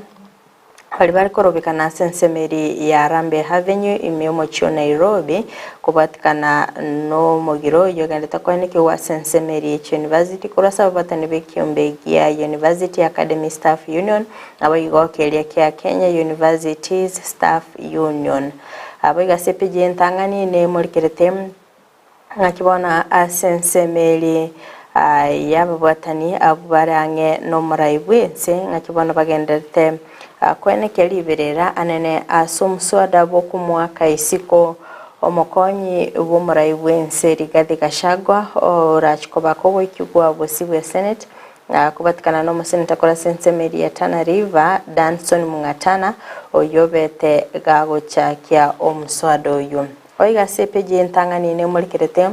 baria bare korobekana ase ensemo eria ya Harambee Avenue ime y'omochie o Nairobi kobwatikana nomogiro oyio ogenderete koenekigwa ase ensemo eria ye chiuniversity korwa ase ababatani b'ekiombe gia University Academy Staff Union Naboigo keria kia Kenya Universities Staff Union. Naboigo ase epeji entang'ani nemorikerete ng'aki bono ase ensemo eria y'ababwatani abwo bare ang'e nomorai bw'ense ng'aki bono bagendererete koenekia riberera anene ase omoswada bw'okomoaka isiko omokonyi bw'omorai bw'ense Rigathi Gachagua orachie koba kogoikigwa bosio bwe Senate Na kobatikana nomoseneta korwa ase ensemo eria ya Tana River, Danson Mungatana, oyio obete gagochakia omoswada oyio. Oiga ase epeji entang'ani nemorikerete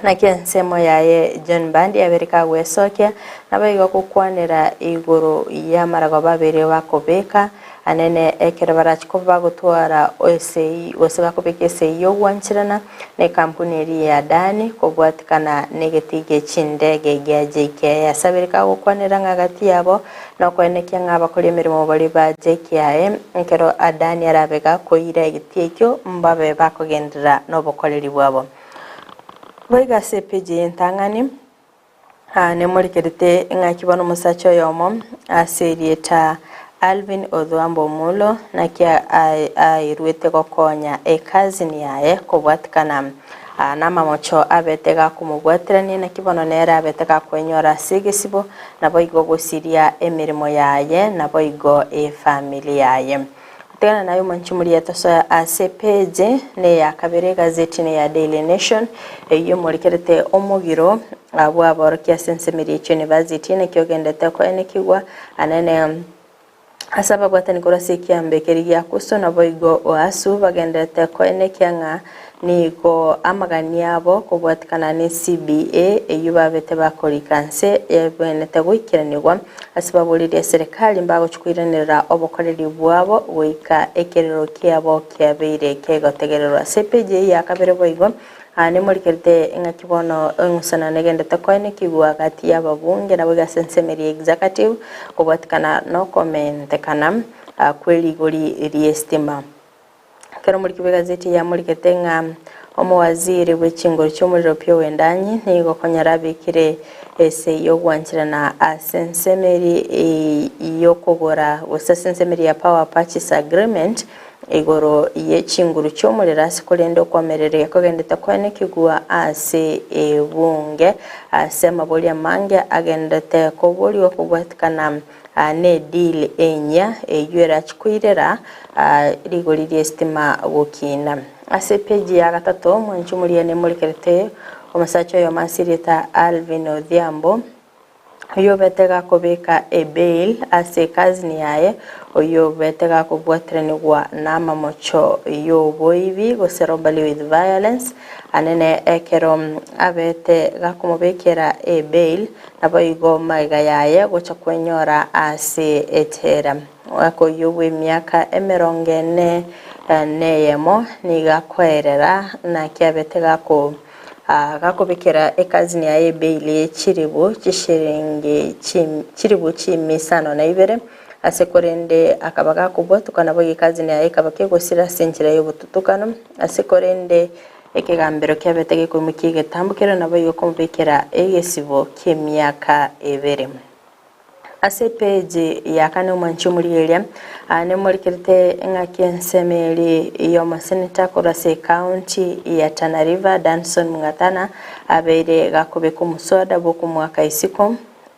naki ensemo yaye John Mbadi abeire kagwesokia, naboigo gokwanera igoro y'amaragoba abeire bakobeka anene ekero barache koba bagotwara esegi gose bakobeka esegi y'ogwancherana Nekampuni eria ya Dani kobwatikana negetii gie chindege gia JKIA. Asabire kagokwanera ng'a gati yabo nokoenekia ng'a abakori emeremo baria ba JKIA ekero Adani arabe gakoira egetii ekio mbabe bakogenderera nobokoreri bwabo. Boigo ase epeji y'entang'ani Nemorikerete ng'aki bono omosacha oyomo ase erieta Alvin Odhuambo Omulo naki airwete gokonya ecousin yaye kobwatikana namamocho abete gakomobwaterania naki bono nere abete gakwenyora ase egesibo naboigo gosiria emeremo yaye naboigo efamiri yaye. Tigana naye omonche omoria tosoe ase epeji neya kabere egazeti neya Daily Nation eyio emorikerete omogiro bw'aborokia ase ensemo eria chiuniversity naki ogendete koenekigwa anene ase ababwatani korwa ase ekiambe keria gia Kusu naboigo Oasu bagenderete koenekia ng'a Nigo amagani abo kobwatikana ne CBA eyio babete bakorika nse yabwenerete goikeranigwa ase baboririe eserekari mbagochia koiranerera obokoreri bwabo goika ekerero kiabo kiabeire kegotegererwa. Ase epeji eyio ya kabere boigo nemorikerete eng'aki bono eng'usana negendete koenekigwa gati y'ababunge naboigo ase ensemo eria executive kobwatikana nokomentekana kwerigori ri'estima. Ekero omoriki bw'egazeti yamorigete ng'a omowaziri bwe chinguru chi'omorero Opiyo Wendanyi nigo konyora abekire esegi y'ogwancherana ase ensemo eria y'okogora gose ase ensemo eria ya Power Purchase Agreement igoro ye chinguru chi'omorero ase korende okwamereria kogendete koenekigwa ase ebunge ase amaborio amange agendete koborigwa kobwatikana Ne deal enyia eyio erachi koirera rigori ri'esitima gokina. Ase epeji ya gatato mwanche omoria nemorekerete omosacha oyomo ase erieta Alvin Odhiambo oyio obete gakobeka ebail ase ecousin yaye oyio obete gakobwateranigwa namamocho y'oboibi gose robbery with violence anene ekero abete gakomobekera ebail Naboigo magega yaye gocha kwenyora ase echela. Omwaka oyio bw'emiaka emerongo ene neyemo nigo akoerera naki abete gako gakobekera ecousin yaye ebail ye chilibu chishiringi chilibu chimi isano na ibere ase korende akaba gakobwatoka naboigo ecousin yaye ekaba kegosira ase enchera y'obotutukano ase korende Ekegambero kiabete gekoimokia egetambo keria naboigo komobekera egesibo ki'emiaka ebere. Ase epeji ya kane omwanchi omorigereria nemorikerete eng'aki ensemo eria y'omoseneta korwa ase ecounty ya Tana River Danson Mungatana abeire gakobeka omoswada bw'okomoaka isiko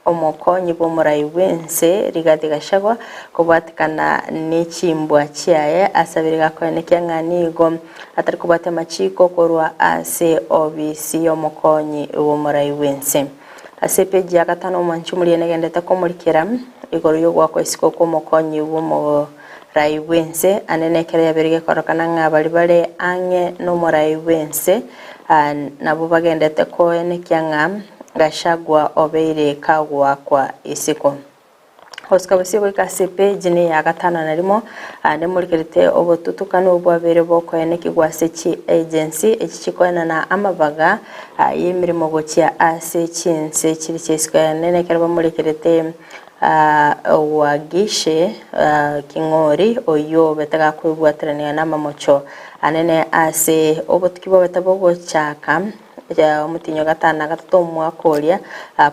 Omokonyi bw'omorai bw'ense Rigathi Gachagua kobwatikana ne chimbwa chiaye asabire gakoenekia ng'a nigo atari kobwatia amachiko korwa ase obisi y'omokonyi bw'omorai bw'ense. Ase epeji ya gatano omwanchi omoria negendete komorikera igoro y'ogoakwa isiko kw'omokonyi bw'omorai bw'ense ande nekero yabeire gekorokana ng'a baria bare ang'e nomorai bw'ense nabwo bagendete koenekia ng'a Gachagua obeire kagoakwa isiko. Gosika bosio goika ase epeji ne ya gatano na rimo, aande morikerete obotutukanu obwabeire bokoenekigwa ase chiagency echi chikoenana amabaga y'emeremo gochia ase chinse chiria chia isiko enene ekero bamorekerete Wagishe King'ori oyio obete gakwebwaterania namamocho anene ase obotuki bwabete bogochaka omotienyi o gatano na gatato omwaka oria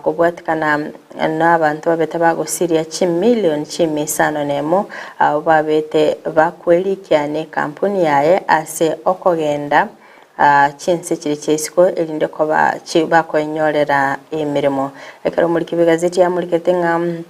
kobwatikana nabanto babete bagosiria chimilion chimia isano nemo abwo babete bakwerikia nekampuni yaye ase okogenda chinse chiria chia isiko erinde koba bakoenyorera emeremo. Ekero omoriki bw'egazeti amorikete ng'a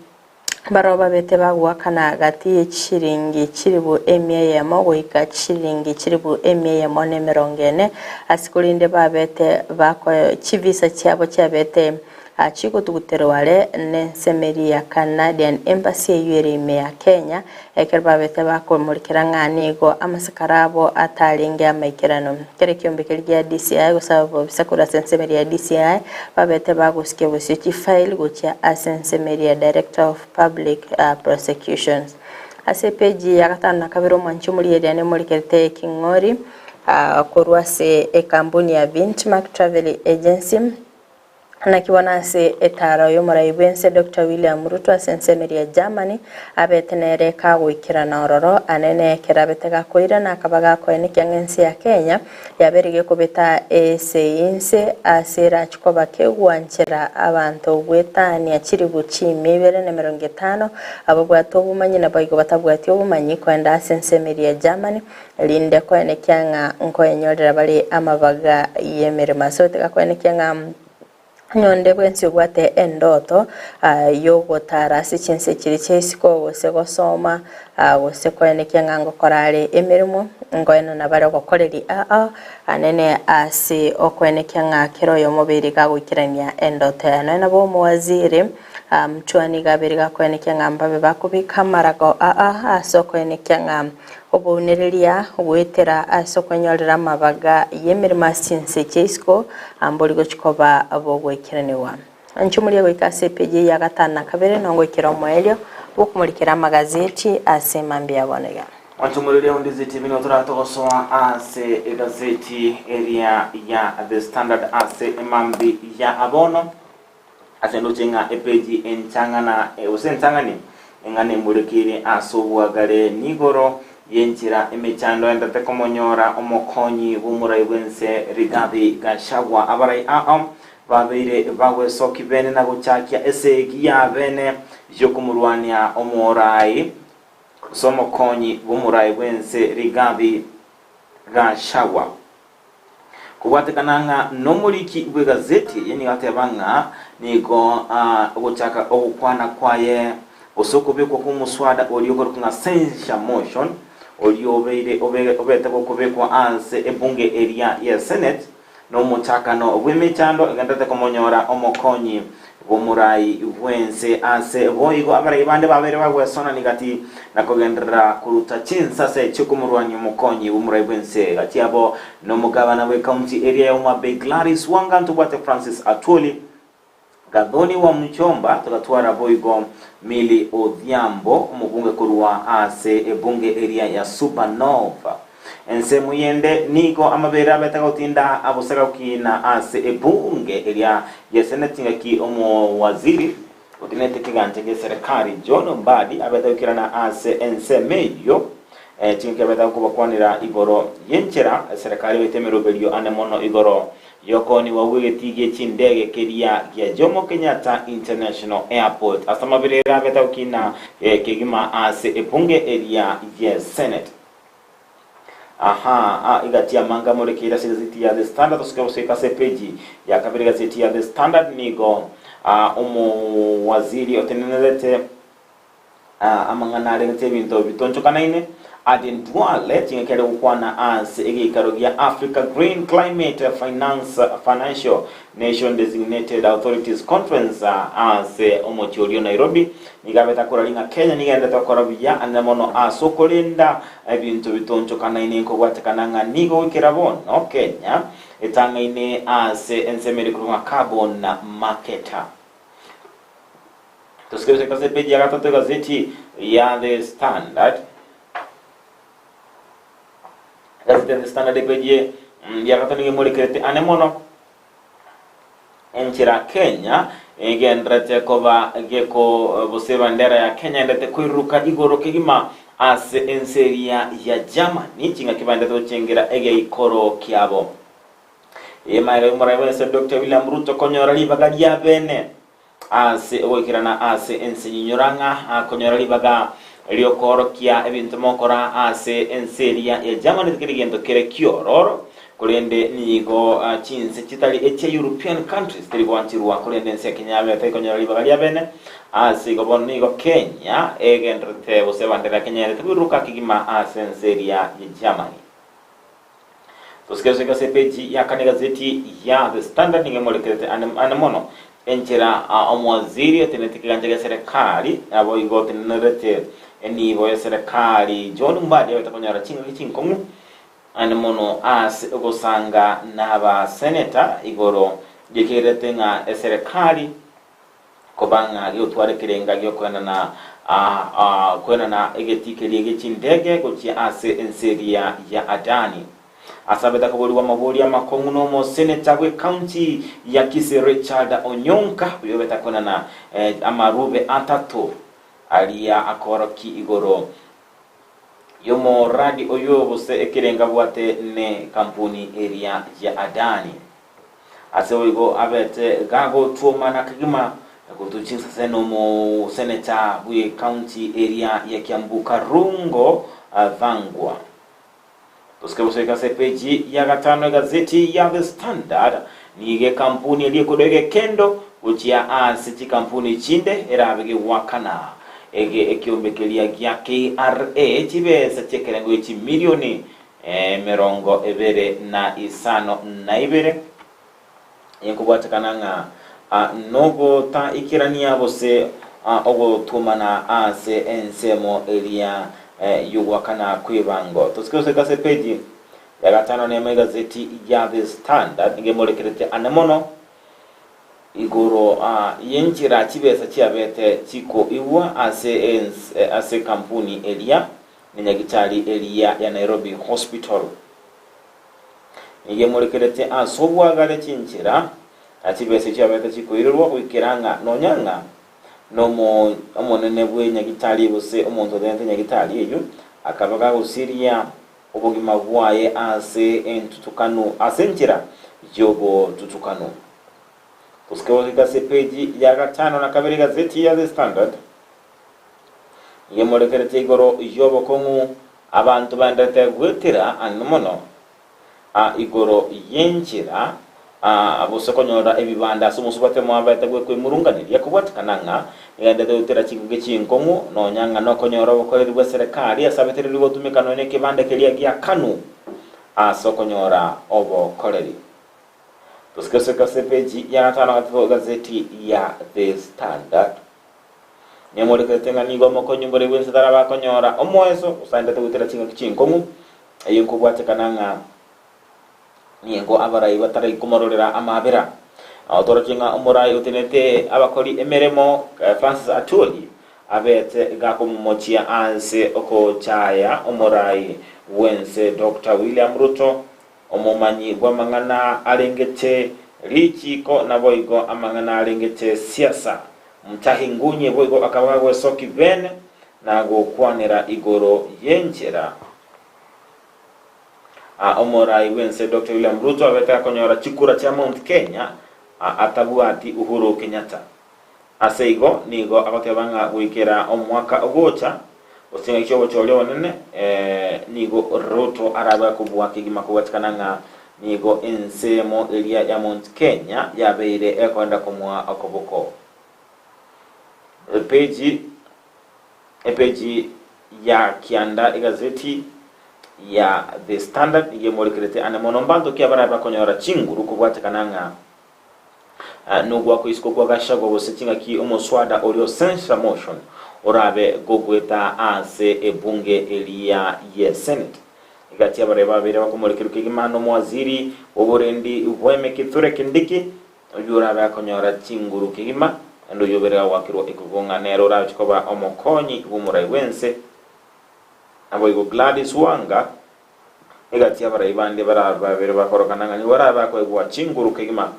barabwo babete bagoakana gati ye chishilingi chilifu emia eyemo goika chishilingi chilifu emia eyemo na emerongo ene, ase korende babete bako chivisa chiabo chiabete Chigotuguterwa are nensemeri ya Canadian Embassy eyio ere ime ya Kenya, ekero babete bakomorikera ng'a nigo amasikara abo atarenge amaikeranu. Kera ekiombe keria gia DCI gose abobisa korwa ase ensemeri ya DCI babete bagosikia bosio chifile gochia ase ensemeri ya Director of Public Prosecutions. Ase epeji ya gatano na kabere omwanchi omorieria nemorikerete eking'ori korwa ase ekampuni ya Vintmark Travel Agency, Naki bono ase etaaro y'omorai bw'ense Doctor William Ruto ase ensemeri ya Germany abete nere kagoikerana ororo anene ekero abete gakoirana akaba gakoenekia ng'a ense ya Kenya yabeire gekobeta ase inse ase erachi koba kegwanchera abanto gwetania chiribu chimia ibere na emerongo etano ababwate obomanyi naboigo batabwati obomanyi koenda ase ensemeri ya Germany Erinde koenekia ng'a nkoenyorera bare amabaga y'emeremo ase otiga koenekia ng'a onye onde bwensi obwate endoto y'ogotara ase chinse chiria chia isiko gose gosoma gose koenekia ng'a ngokora are emeremo nkoenana bare ogokoreria aa anene ase okoenekia ng'a kera oyomo obeire iga agoikerania endoto yaye. Nonya nabo omowaziri Mchwani iga abeire iga akoenekia ng'a mbabe bakobeka amarago aa ase okoenekia ng'a Obounereria goetera ase okwenyorera amabaga y'emeremo ase chinse chia isiko mbori gochia koba bogoikeranigwa. Inchuo moria goika ase epeji eye ya gatano na kabere nongoikera omoerio bw'okomorikera amagazeti ase mambia ya bono iga. Mwanchomoriria o Ndizi TV nigo toratogosoa ase egazeti eria ya The Standard ase emambi ya bono. Ase ndoche ng'a epeji enchang'ana gose entang'ani eng'ana emorekeire ase obwagare nigoro y'enchera emechando endete komonyora omokonyi bw'omorai bw'ense Rigathi Gachagua. Abarai ao babeire bagwesoki bene na gochakia esegi ya bene y'okomorwania omorai gose omokonyi bw'omorai bw'ense Rigathi Gachagua. Kobwatekana ng'a nomoriki bw'egazeti eye nigo ateba ng'a nigo ogochaka ogokwana kwaye gose okobekwa kw'omoswada oria okorokwa ng'a censure motion oria obeire obete gokobekwa ase ebunge eria ya senate nomochakano bw'emechando egendererete komonyora omokonyi bw'omorai bw'ense ase boigo abarai bande babeire bagwesonania gati na kogenderera koruta chinsase chi'okomorwania omokonyi bw'omorai bw'ense gati yabo nomogabana bw'ekaunti eria ya Homa Bay Gladys Wanga ntobwate Francis Atwoli Gathoni wa Muchomba togatwara boigo Milly Odhiambo omobunge korwa ase ebunge eria ya Suba North. Ensemo yende nigo amabere abete agotinda abosa gokina ase ebunge eria y'eseneti ngaki omowaziri otinete ekegancha gi'eserekari John Mbadi abete goikerana ase ensemo eyio chingaki abete gokobakwanera igoro y'enchera eserekari ebete emeroberio ane mono igoro y'okoonigwa gw'egetii gie chindege keria gia Jomo Kenyatta International Airport ase amabere ere abete gokina kegima ase ebunge eria y'eseneti. Aha, a egati y'amanga amorekeire ase egazeti ya The Standard tosoke gosoika ase epeji ya kabere egazeti ya The Standard nigo ah, omowaziri otenenerete ah, amang'ana arengete ebinto bitonchokanaine Aden Duale chingaki are gokwana ase egeikaro gia Africa Green Climate Finance Financial Nation Designated Authorities Conference ase omochie oria o Nairobi nigo abete akoraria ng'a Kenya nigo egenderete gokora buya anene mono ase okorenda ebinto bitonchokanaine nkobwatekana ng'a nigo goikera bono Kenya etang'aine ase ensemo ere korwa ng'a carbon market. Tosikebise ase epeji ya gatato egazeti ya The Standard. Egazeti ya The Standard epeji ya gatato nigo emorekerete ane mono enchera Kenya egenderete koba geko gose ebandera ya Kenya endete koiruruka igoro kegima ase ense eria ya Germany ching'aki baendete gochengera egeikoro kiabo. Emaega y'omorai bw'ense Doctor William Ruto konyora ribaga ria bene Ase ogoikerana ase ense nyinyora ng'a akonyora ribaga riokoorokia ebinto mokora ase ense eria ya Germany tikeri gento kere kiororo, korende nigo chinse chitari echia European countries teri gwancherwa korende ense ya Kenya yabete ekonyora ribaga ria bene. Ase igo bono nigo Kenya egendererete gose ebandera ya Kenya erete koiruruka kegima ase ense eria ya Germany. Tosike ase epeji ya kane egazeti ya The Standard nigo emorekerete ane ane mono enchera omowaziri otenenete ekegancha gia serikali naboigo otenenerete enibo ya serikali John Mbadi abete konyora chingaki chinkong'u ane mono ase ogosanga n'abaseneta igoro yekerete ng'a eserekari Koba ng'a gegotwara ekerenga gi'okoenana koenana egetii keria gie chindege gochia ase ense eria ya Adani. Ase abete akoborigwa amaborio amakong'u n'omoseneta bw'ecounty ya Kisii Richard Onyonka oyobete akoenana amarube atato aria akoorokia igoro y'omoradi oyio gose ekerenga abwate ne kampuni eria ya Adani. Ase boigo abete gagotwomana kegima gotu chinsase nomoseneta bwe county eria ya Kiambu Karungo Thang'wa. Tosike gosoika ase epeji ya gatano egazeti ya The Standard nigo ekampuni eria ekorwa egekendo gochia ase chikampuni chinde erabe gegwakana ege ekiombe keria gia KRA chibesa chiekerengo gie chimilioni 25 ekobwatekana ng'a nogotaikerania gose ogotuomana ase ensemo eria y'ogoakana kw'ebango. Tosike gosoika ase epeji ya gatano nemo egazeti ya The Standard nigo emorekerete ane mono igoro y'enchera chibesa chiabete chikoigwa ase ase ekampuni eria Nenyagitari eria ya Nairobi Hospital nigo emorekerete ase obwagare chinchera na chibesa chiabete chikoirerwa goikera ng'a nonya ng'a nomo omonene bwe nyagitari gose omonto otenenete nyagitari eyio akaba gagosiria obogima bwaye ase entutukanu ase enchera y'obotutukanu. Gosika goika ase epeji ya gatano na kabere egazeti ya The Standard. Nigemorekeretie igoro y'obokong'u abanto baenderete goetera ang'e mono igoro y'enchera gose konyora ebibanda ase omosubati omoabete bw'ekwemurunganeria kobwatekana ng'a nigaenderete goetera chingaki chinkong'u nonya ng'a nokonyora obokoreri bwa serekari ase abetereri gotumeka nonya ekebanda keria gia Kanu ase okonyora obokoreri. Tosike gosoka ase epeji ya gatano na gatato egazeti ya The Standard. Nemorekerete ng'a nigo omokonyi mbore bw'ense tarabe akonyora omoeso, gose aendete goetera chingaki chinkong'u, eyio nkobwatekana ng'a nigo abarai batarai komororera amaabera. Nabo toroche ng'a omorai otenenete abakori emeremo, Francis Atwoli, abete gakomomochia ase okochaya omorai bw'ense Doctor William Ruto, Omomanyi bw'amang'ana arengete richiiko naboigo amang'ana arengete siasa. Mutahi Ngunyi boigo akaba gagwesoki bene na gokwanera igoro y'enchera a omorai bw'ense Doctor William Ruto abete akonyora chikura chia Mount Kenya atabwati Uhuru Kenyatta. Ase igo nigo agoteba ng'a goikera omwaka ogocha, gose chingaki chi'obochori obonene, nigo Ruto arabe akobua kegima kobwatikana ng'a nigo ensemo eria ya Mount Kenya yabeire ekoenda komoa okoboko. Epeji Epeji ya kianda egazeti ya The Standard nigo emorekerete ane mono mbanto ki abarabe bakonyora chinguru kobwatekana ng'a Nogwakwa isiko kwa Gachagua gose chingaki omoswada oria o censure motion orabe gogoeta ase ebunge eria ye senate. Egati abarai babere bakomorekerwa kegima nomowaziri bw'oborendi bweme Kithure Kindiki oyio orabe akonyora chinguru kegima. Naende oyio obere gagwakirwa ekuku ng'a nere orache koba omokonyi bw'omorai bw'ense. Naboigo Gladys Wanga, egati y'abarai bande barabe babere bakorokana ng'a nigo barabe bakoegwa chinguru kegima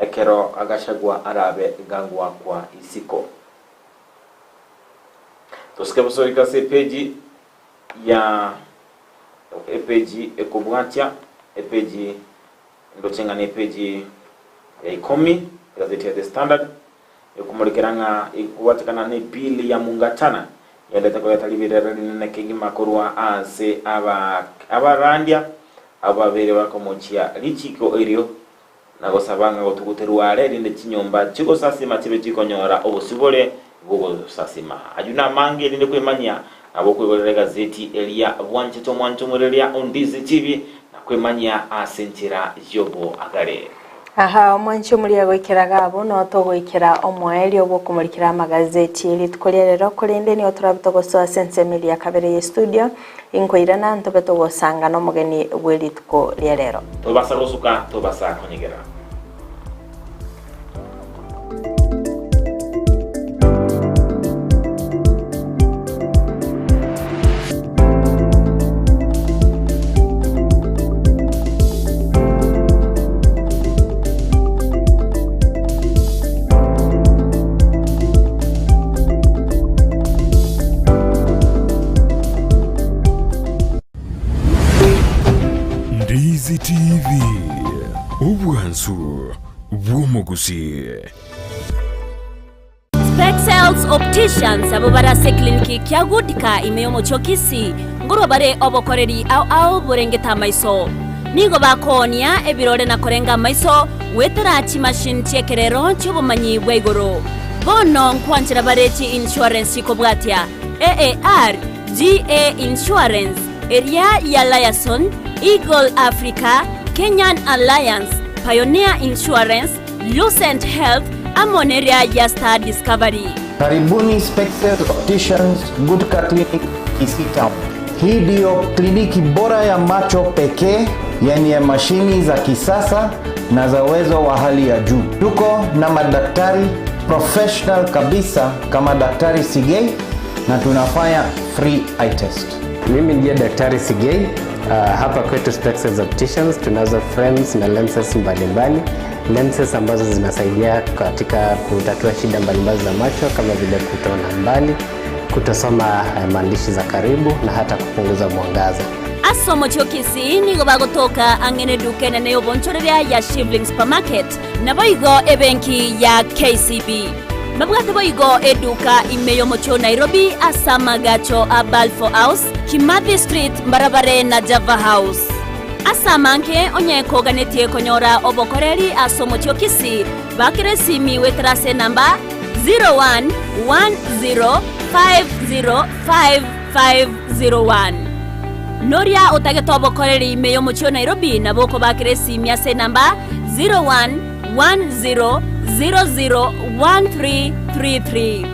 ekero Gachagua arabe gagwakwa isiko. Tosike bosoika ase epeji ya epeji ekobwatia epeji ndoche ng'a nepeji ya ikomi egazeti ya The Standard Ekomorekera ng'a ekobwatekana ne bill ya Mungatana yendete koreta riberera rinene kegima korwa ase abarandia abwo babere bakomochia richiko erio na gosaba ng'a gotuguterwa are erinde chinyomba chi'ogosasima chibe chikonyora obosibore bw'ogosasima. Ayio namange erinde kwemanyia nabo okoigorera egazeti eria bwanchete omwancho omwereria o Ndizi TV na kwemanyia ase enchera y'oboagare. Aha, omwanchi omoria goikera iga abwo noo togoikera omoerio bw'okomorikera amagazeti rituko ria rero, korende nigo torabe togosoa ase ensemo eria ya kabere ye studio, inkoirana ntobe togosanga nomogeni bwe rituko ria rero. Tobasa gosuka, tobasa konyegera. Ndizi TV, obwansu bw'omogusii. Spexels Opticians abwo bare ase ekliniki kia Goodka ime y'omochie o Kisii, nkorwa bare obokoreri ao ao borengete amaiso. Nigo bakoonia ebirore na korenga amaiso goetera chimachine chi'ekerero chi'obomanyi bwa igoro. Bono nkwanchera bare chi insurance chikobwatia, AAR, GA Insurance, eria ya Liaison, Eagle Africa, Kenyan Alliance, Pioneer Insurance, Lucent Health, amo neria ya Star Discovery. Karibuni Spectacle Opticians Gutka Clinic Kisii Town. Hii ndiyo kliniki bora ya macho pekee yenye mashini za kisasa na za uwezo wa hali ya juu. Tuko na madaktari professional kabisa kama Daktari Sigei na tunafanya free eye test. Mimi ndiye Daktari Sigei. Hapa kwetu Spectacles Opticians tunazo frames na lenses mbalimbali, lenses ambazo zinasaidia katika kutatua shida mbalimbali za macho kama vile kutoona mbali, kutosoma maandishi za karibu na hata kupunguza mwangaza. Ase omochie o Kisii nigo bagotoka ang'e neduka enene y'obonchoreria ya Shivling Supermarket, naboigo ebenki ya KCB. Babwate boigo eduka ime y'omochie o Nairobi ase amagacho a Balfour House, Kimathi Street mbarabare na Java House. Ase amange onye koganetie konyora obokoreri ase omochie o Kisii, bakera esimi goetera ase enamba 0110505501. Noria otagete obokoreri ime y'omochie o Nairobi nabo okobakera esimi ase enamba 0110001333.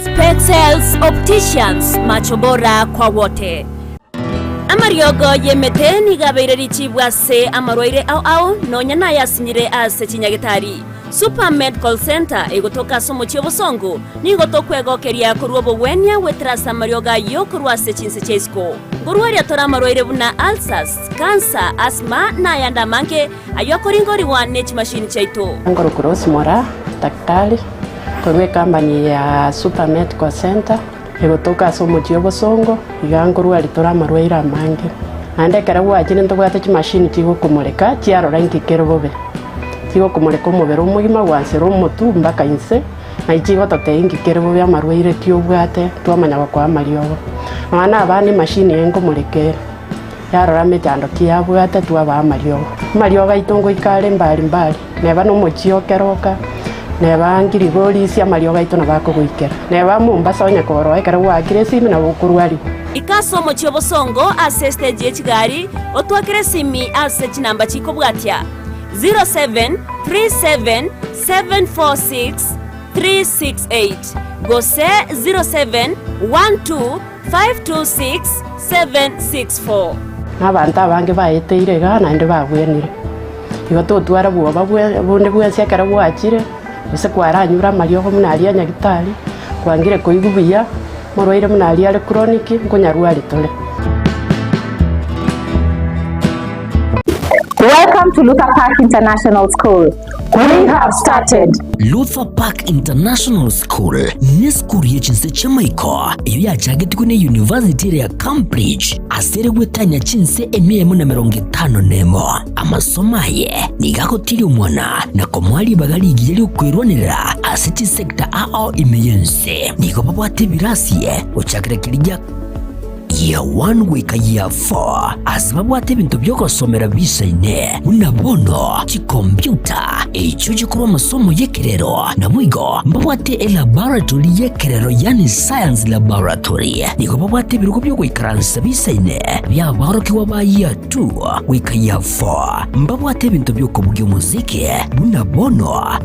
Spexels Opticians, macho bora kwa wote. Amariogo y'emete nigo abeire richibu ase amarwaire ao ao nonya nayasinyire ase chinyagetari. Super Medical Centre egotoka ase omochie obosongo nigo tokwegokeria korwa obogwenia goetera ase amariogo ayio korwa ase chinse chia isiko. Nkorwaria tore amarwaire buna ulcers, cancer, asthma na ayande amange ayio akoringorigwa ne chimashini chiaito. Nkorokwa Rose Moraa, daktari korwa ecompany ya Super Medical Centre egotoka ase omochie obosongo, iga nkorwaria tore amarwaire amange. Naende ekero gwachire ntobwate chimashini chigokomoreka chiarora inki kere bobe. Chigokomoreka omobere omogima gwansera omotwe mpaka inse, naye chigototebia inki kere bobe amarwaire ki obwate twamanya gokoa amariogo. Nonya na abana emashini eye nkomoreka ere, yarora emechando ki yabwate twabaa amariogo. Amariogo aito ngoika are mbari mbari, neba na omochie o Keroka, neba Ngirigoris amariogo aito nabo akogoikera. Neba Mombasa onye koroa ekero gwaakire esimi nabo okorwariwa. Ika ase omochie o Bosongo ase estage ye chigari, otwakere esimi ase chinamba chikobwatia, 0737746368 gose 0712526764. Na abanto abange baeteire igaa naende babwenire. Igo totwara bwoba bwe bonde bwensi ekero bwachire, Gose kwaranyure amariogo buna aria a nyagitari, kwangire koigwa buya, morwaire buna aria are chronic, nkonyarwari tore. Welcome to Luther Park International School. We have started. Luther Park International School nesukuru ye chinse chi'amaiko eyio yachagetigwe ne University ere ya Cambridge ase ere gwetania chinse emia emo na emerongo etano nemo. Amasomo aye nigo agotiria omwana na komoa ribaga rigiya ri'okwerwanerera ase chisecta ao ime y'ense. Nigo babwate ebirasi gochakera keria gia Year 1 goika Year 4 ase babwate ebinto bi'ogosomera bisaine, buna bono chikompiuta, echio chikorwa amasomo y'ekerero, naboigo mbabwate elaboratory y'ekerero yaani science laboratory. Nigo babwate ebirogo bi'ogoikaransa bisaine bi'aborokigwa ba Year 2 goika Year 4. Mbabwate ebinto bi'okobugia omosiki buna bono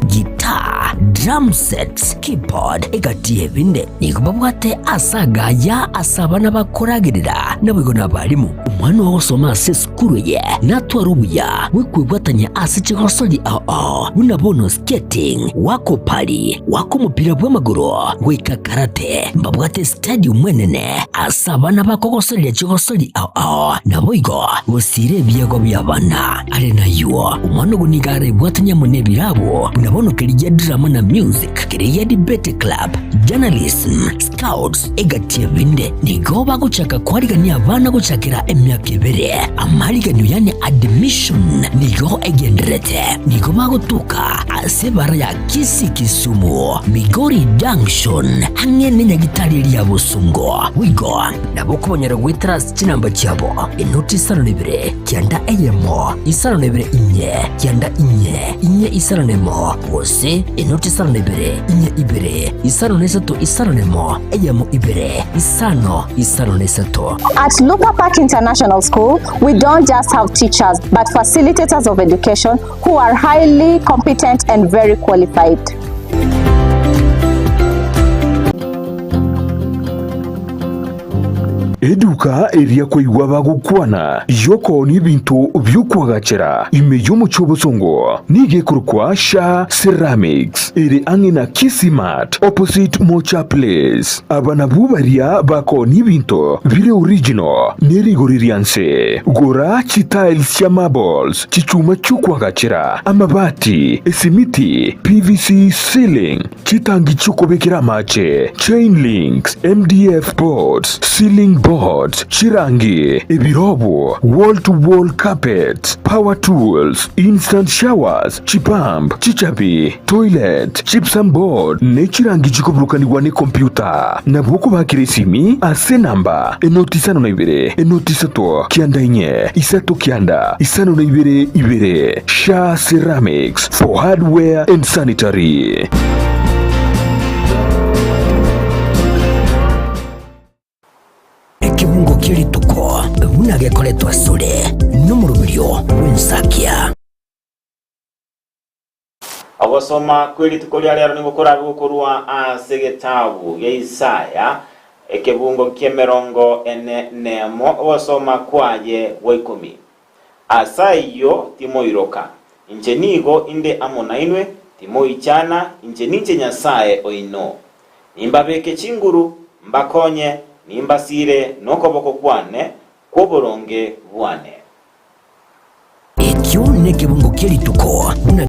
Guitar, drum sets, keyboard, egati y'ebinde. Nigo babwate ase agaya ase abana bakoragerera, naboigo nabarimu. Omwana ogosoma ase esukuru eye natware obuya bw'ekwebwatania ase chigosori ao ao buna bono skating, goaka opari, goaka omopira bw'amagoro, goika karate. Mbabwate estadium enene ase abana bakogosoreria chigosori ao ao, naboigo gosiira ebiegwa bi'abana. Are nayio, omwana ogo nigo arebwatanie amo nebirabu buna bono keria gia drama na music, keria gia debate club, journalism, scouts, egati ebinde. Nigo bagochaka koarigania abana gochakera emiaka ebere. Amariganio yaani admission nigo egendererete. Nigo bagotoka ase ebara ya Kisii Kisumu, Migori Junction, ang'e nenyagitari eria ya Bosongo. Boigo nabo okobanyora goetera ase chinamba chiabo, enoti isano na ibere, kianda eyemo, isano na ibere inye, kianda inye, inye isano na emo, gose enoti isano na ibere, inye ibere, isano na isato isano na emo, eyemo ibere, isano, isano na isato. At Luther Park International School, we don't just have teachers, but facilitators of education who are highly competent and very qualified. Eduka eria koigwa bagokwana y'okoonia ebinto bi'okoagachera ime y'omochie obosongo nigo ekorokwa Sha Ceramics ere ang'e na Kisii Mart opposite Mocha Place. Aba nabwo baria bakoonia ebinto bire original ne rigori ria nse. Gora chitiles chia marbles, chichuma chi'okoagachera, amabati, esimiti, PVC ceiling, Chitangi chi'okobekera amache, chain links, MDF boards, ceiling boards, chirangi, ebirobo, wall to wall carpets, power tools, instant showers, chipump, chichabi, toilet, gypsum board, ne chirangi chikoburukanigwa ne computer. Nabo okobakera esimi ase enamba enoti isano na ibere, enoti isato, kianda inye, isato kianda, isano na ibere ibere. Sha Ceramics for hardware and sanitary. Ekebungo kie rituko buna gekoretwa asore nomoroberio bw'ensakia. Ogosoma kwe rituko ria rero nigo korabe gokorwa ase egetabu gia Isaya, ekebungo ki'emerongo ene nemo, ogosoma kwaye gwa ikomi. Ase ayio timoiroka, inche nigo inde amo nainwe, timoichana, inche ninche Nyasae oino. Nimbabeke chinguru, mbakonye, nimbasire nokoboko kwane kw'oboronge bwane. Ekio nekebungo kie rituko buna.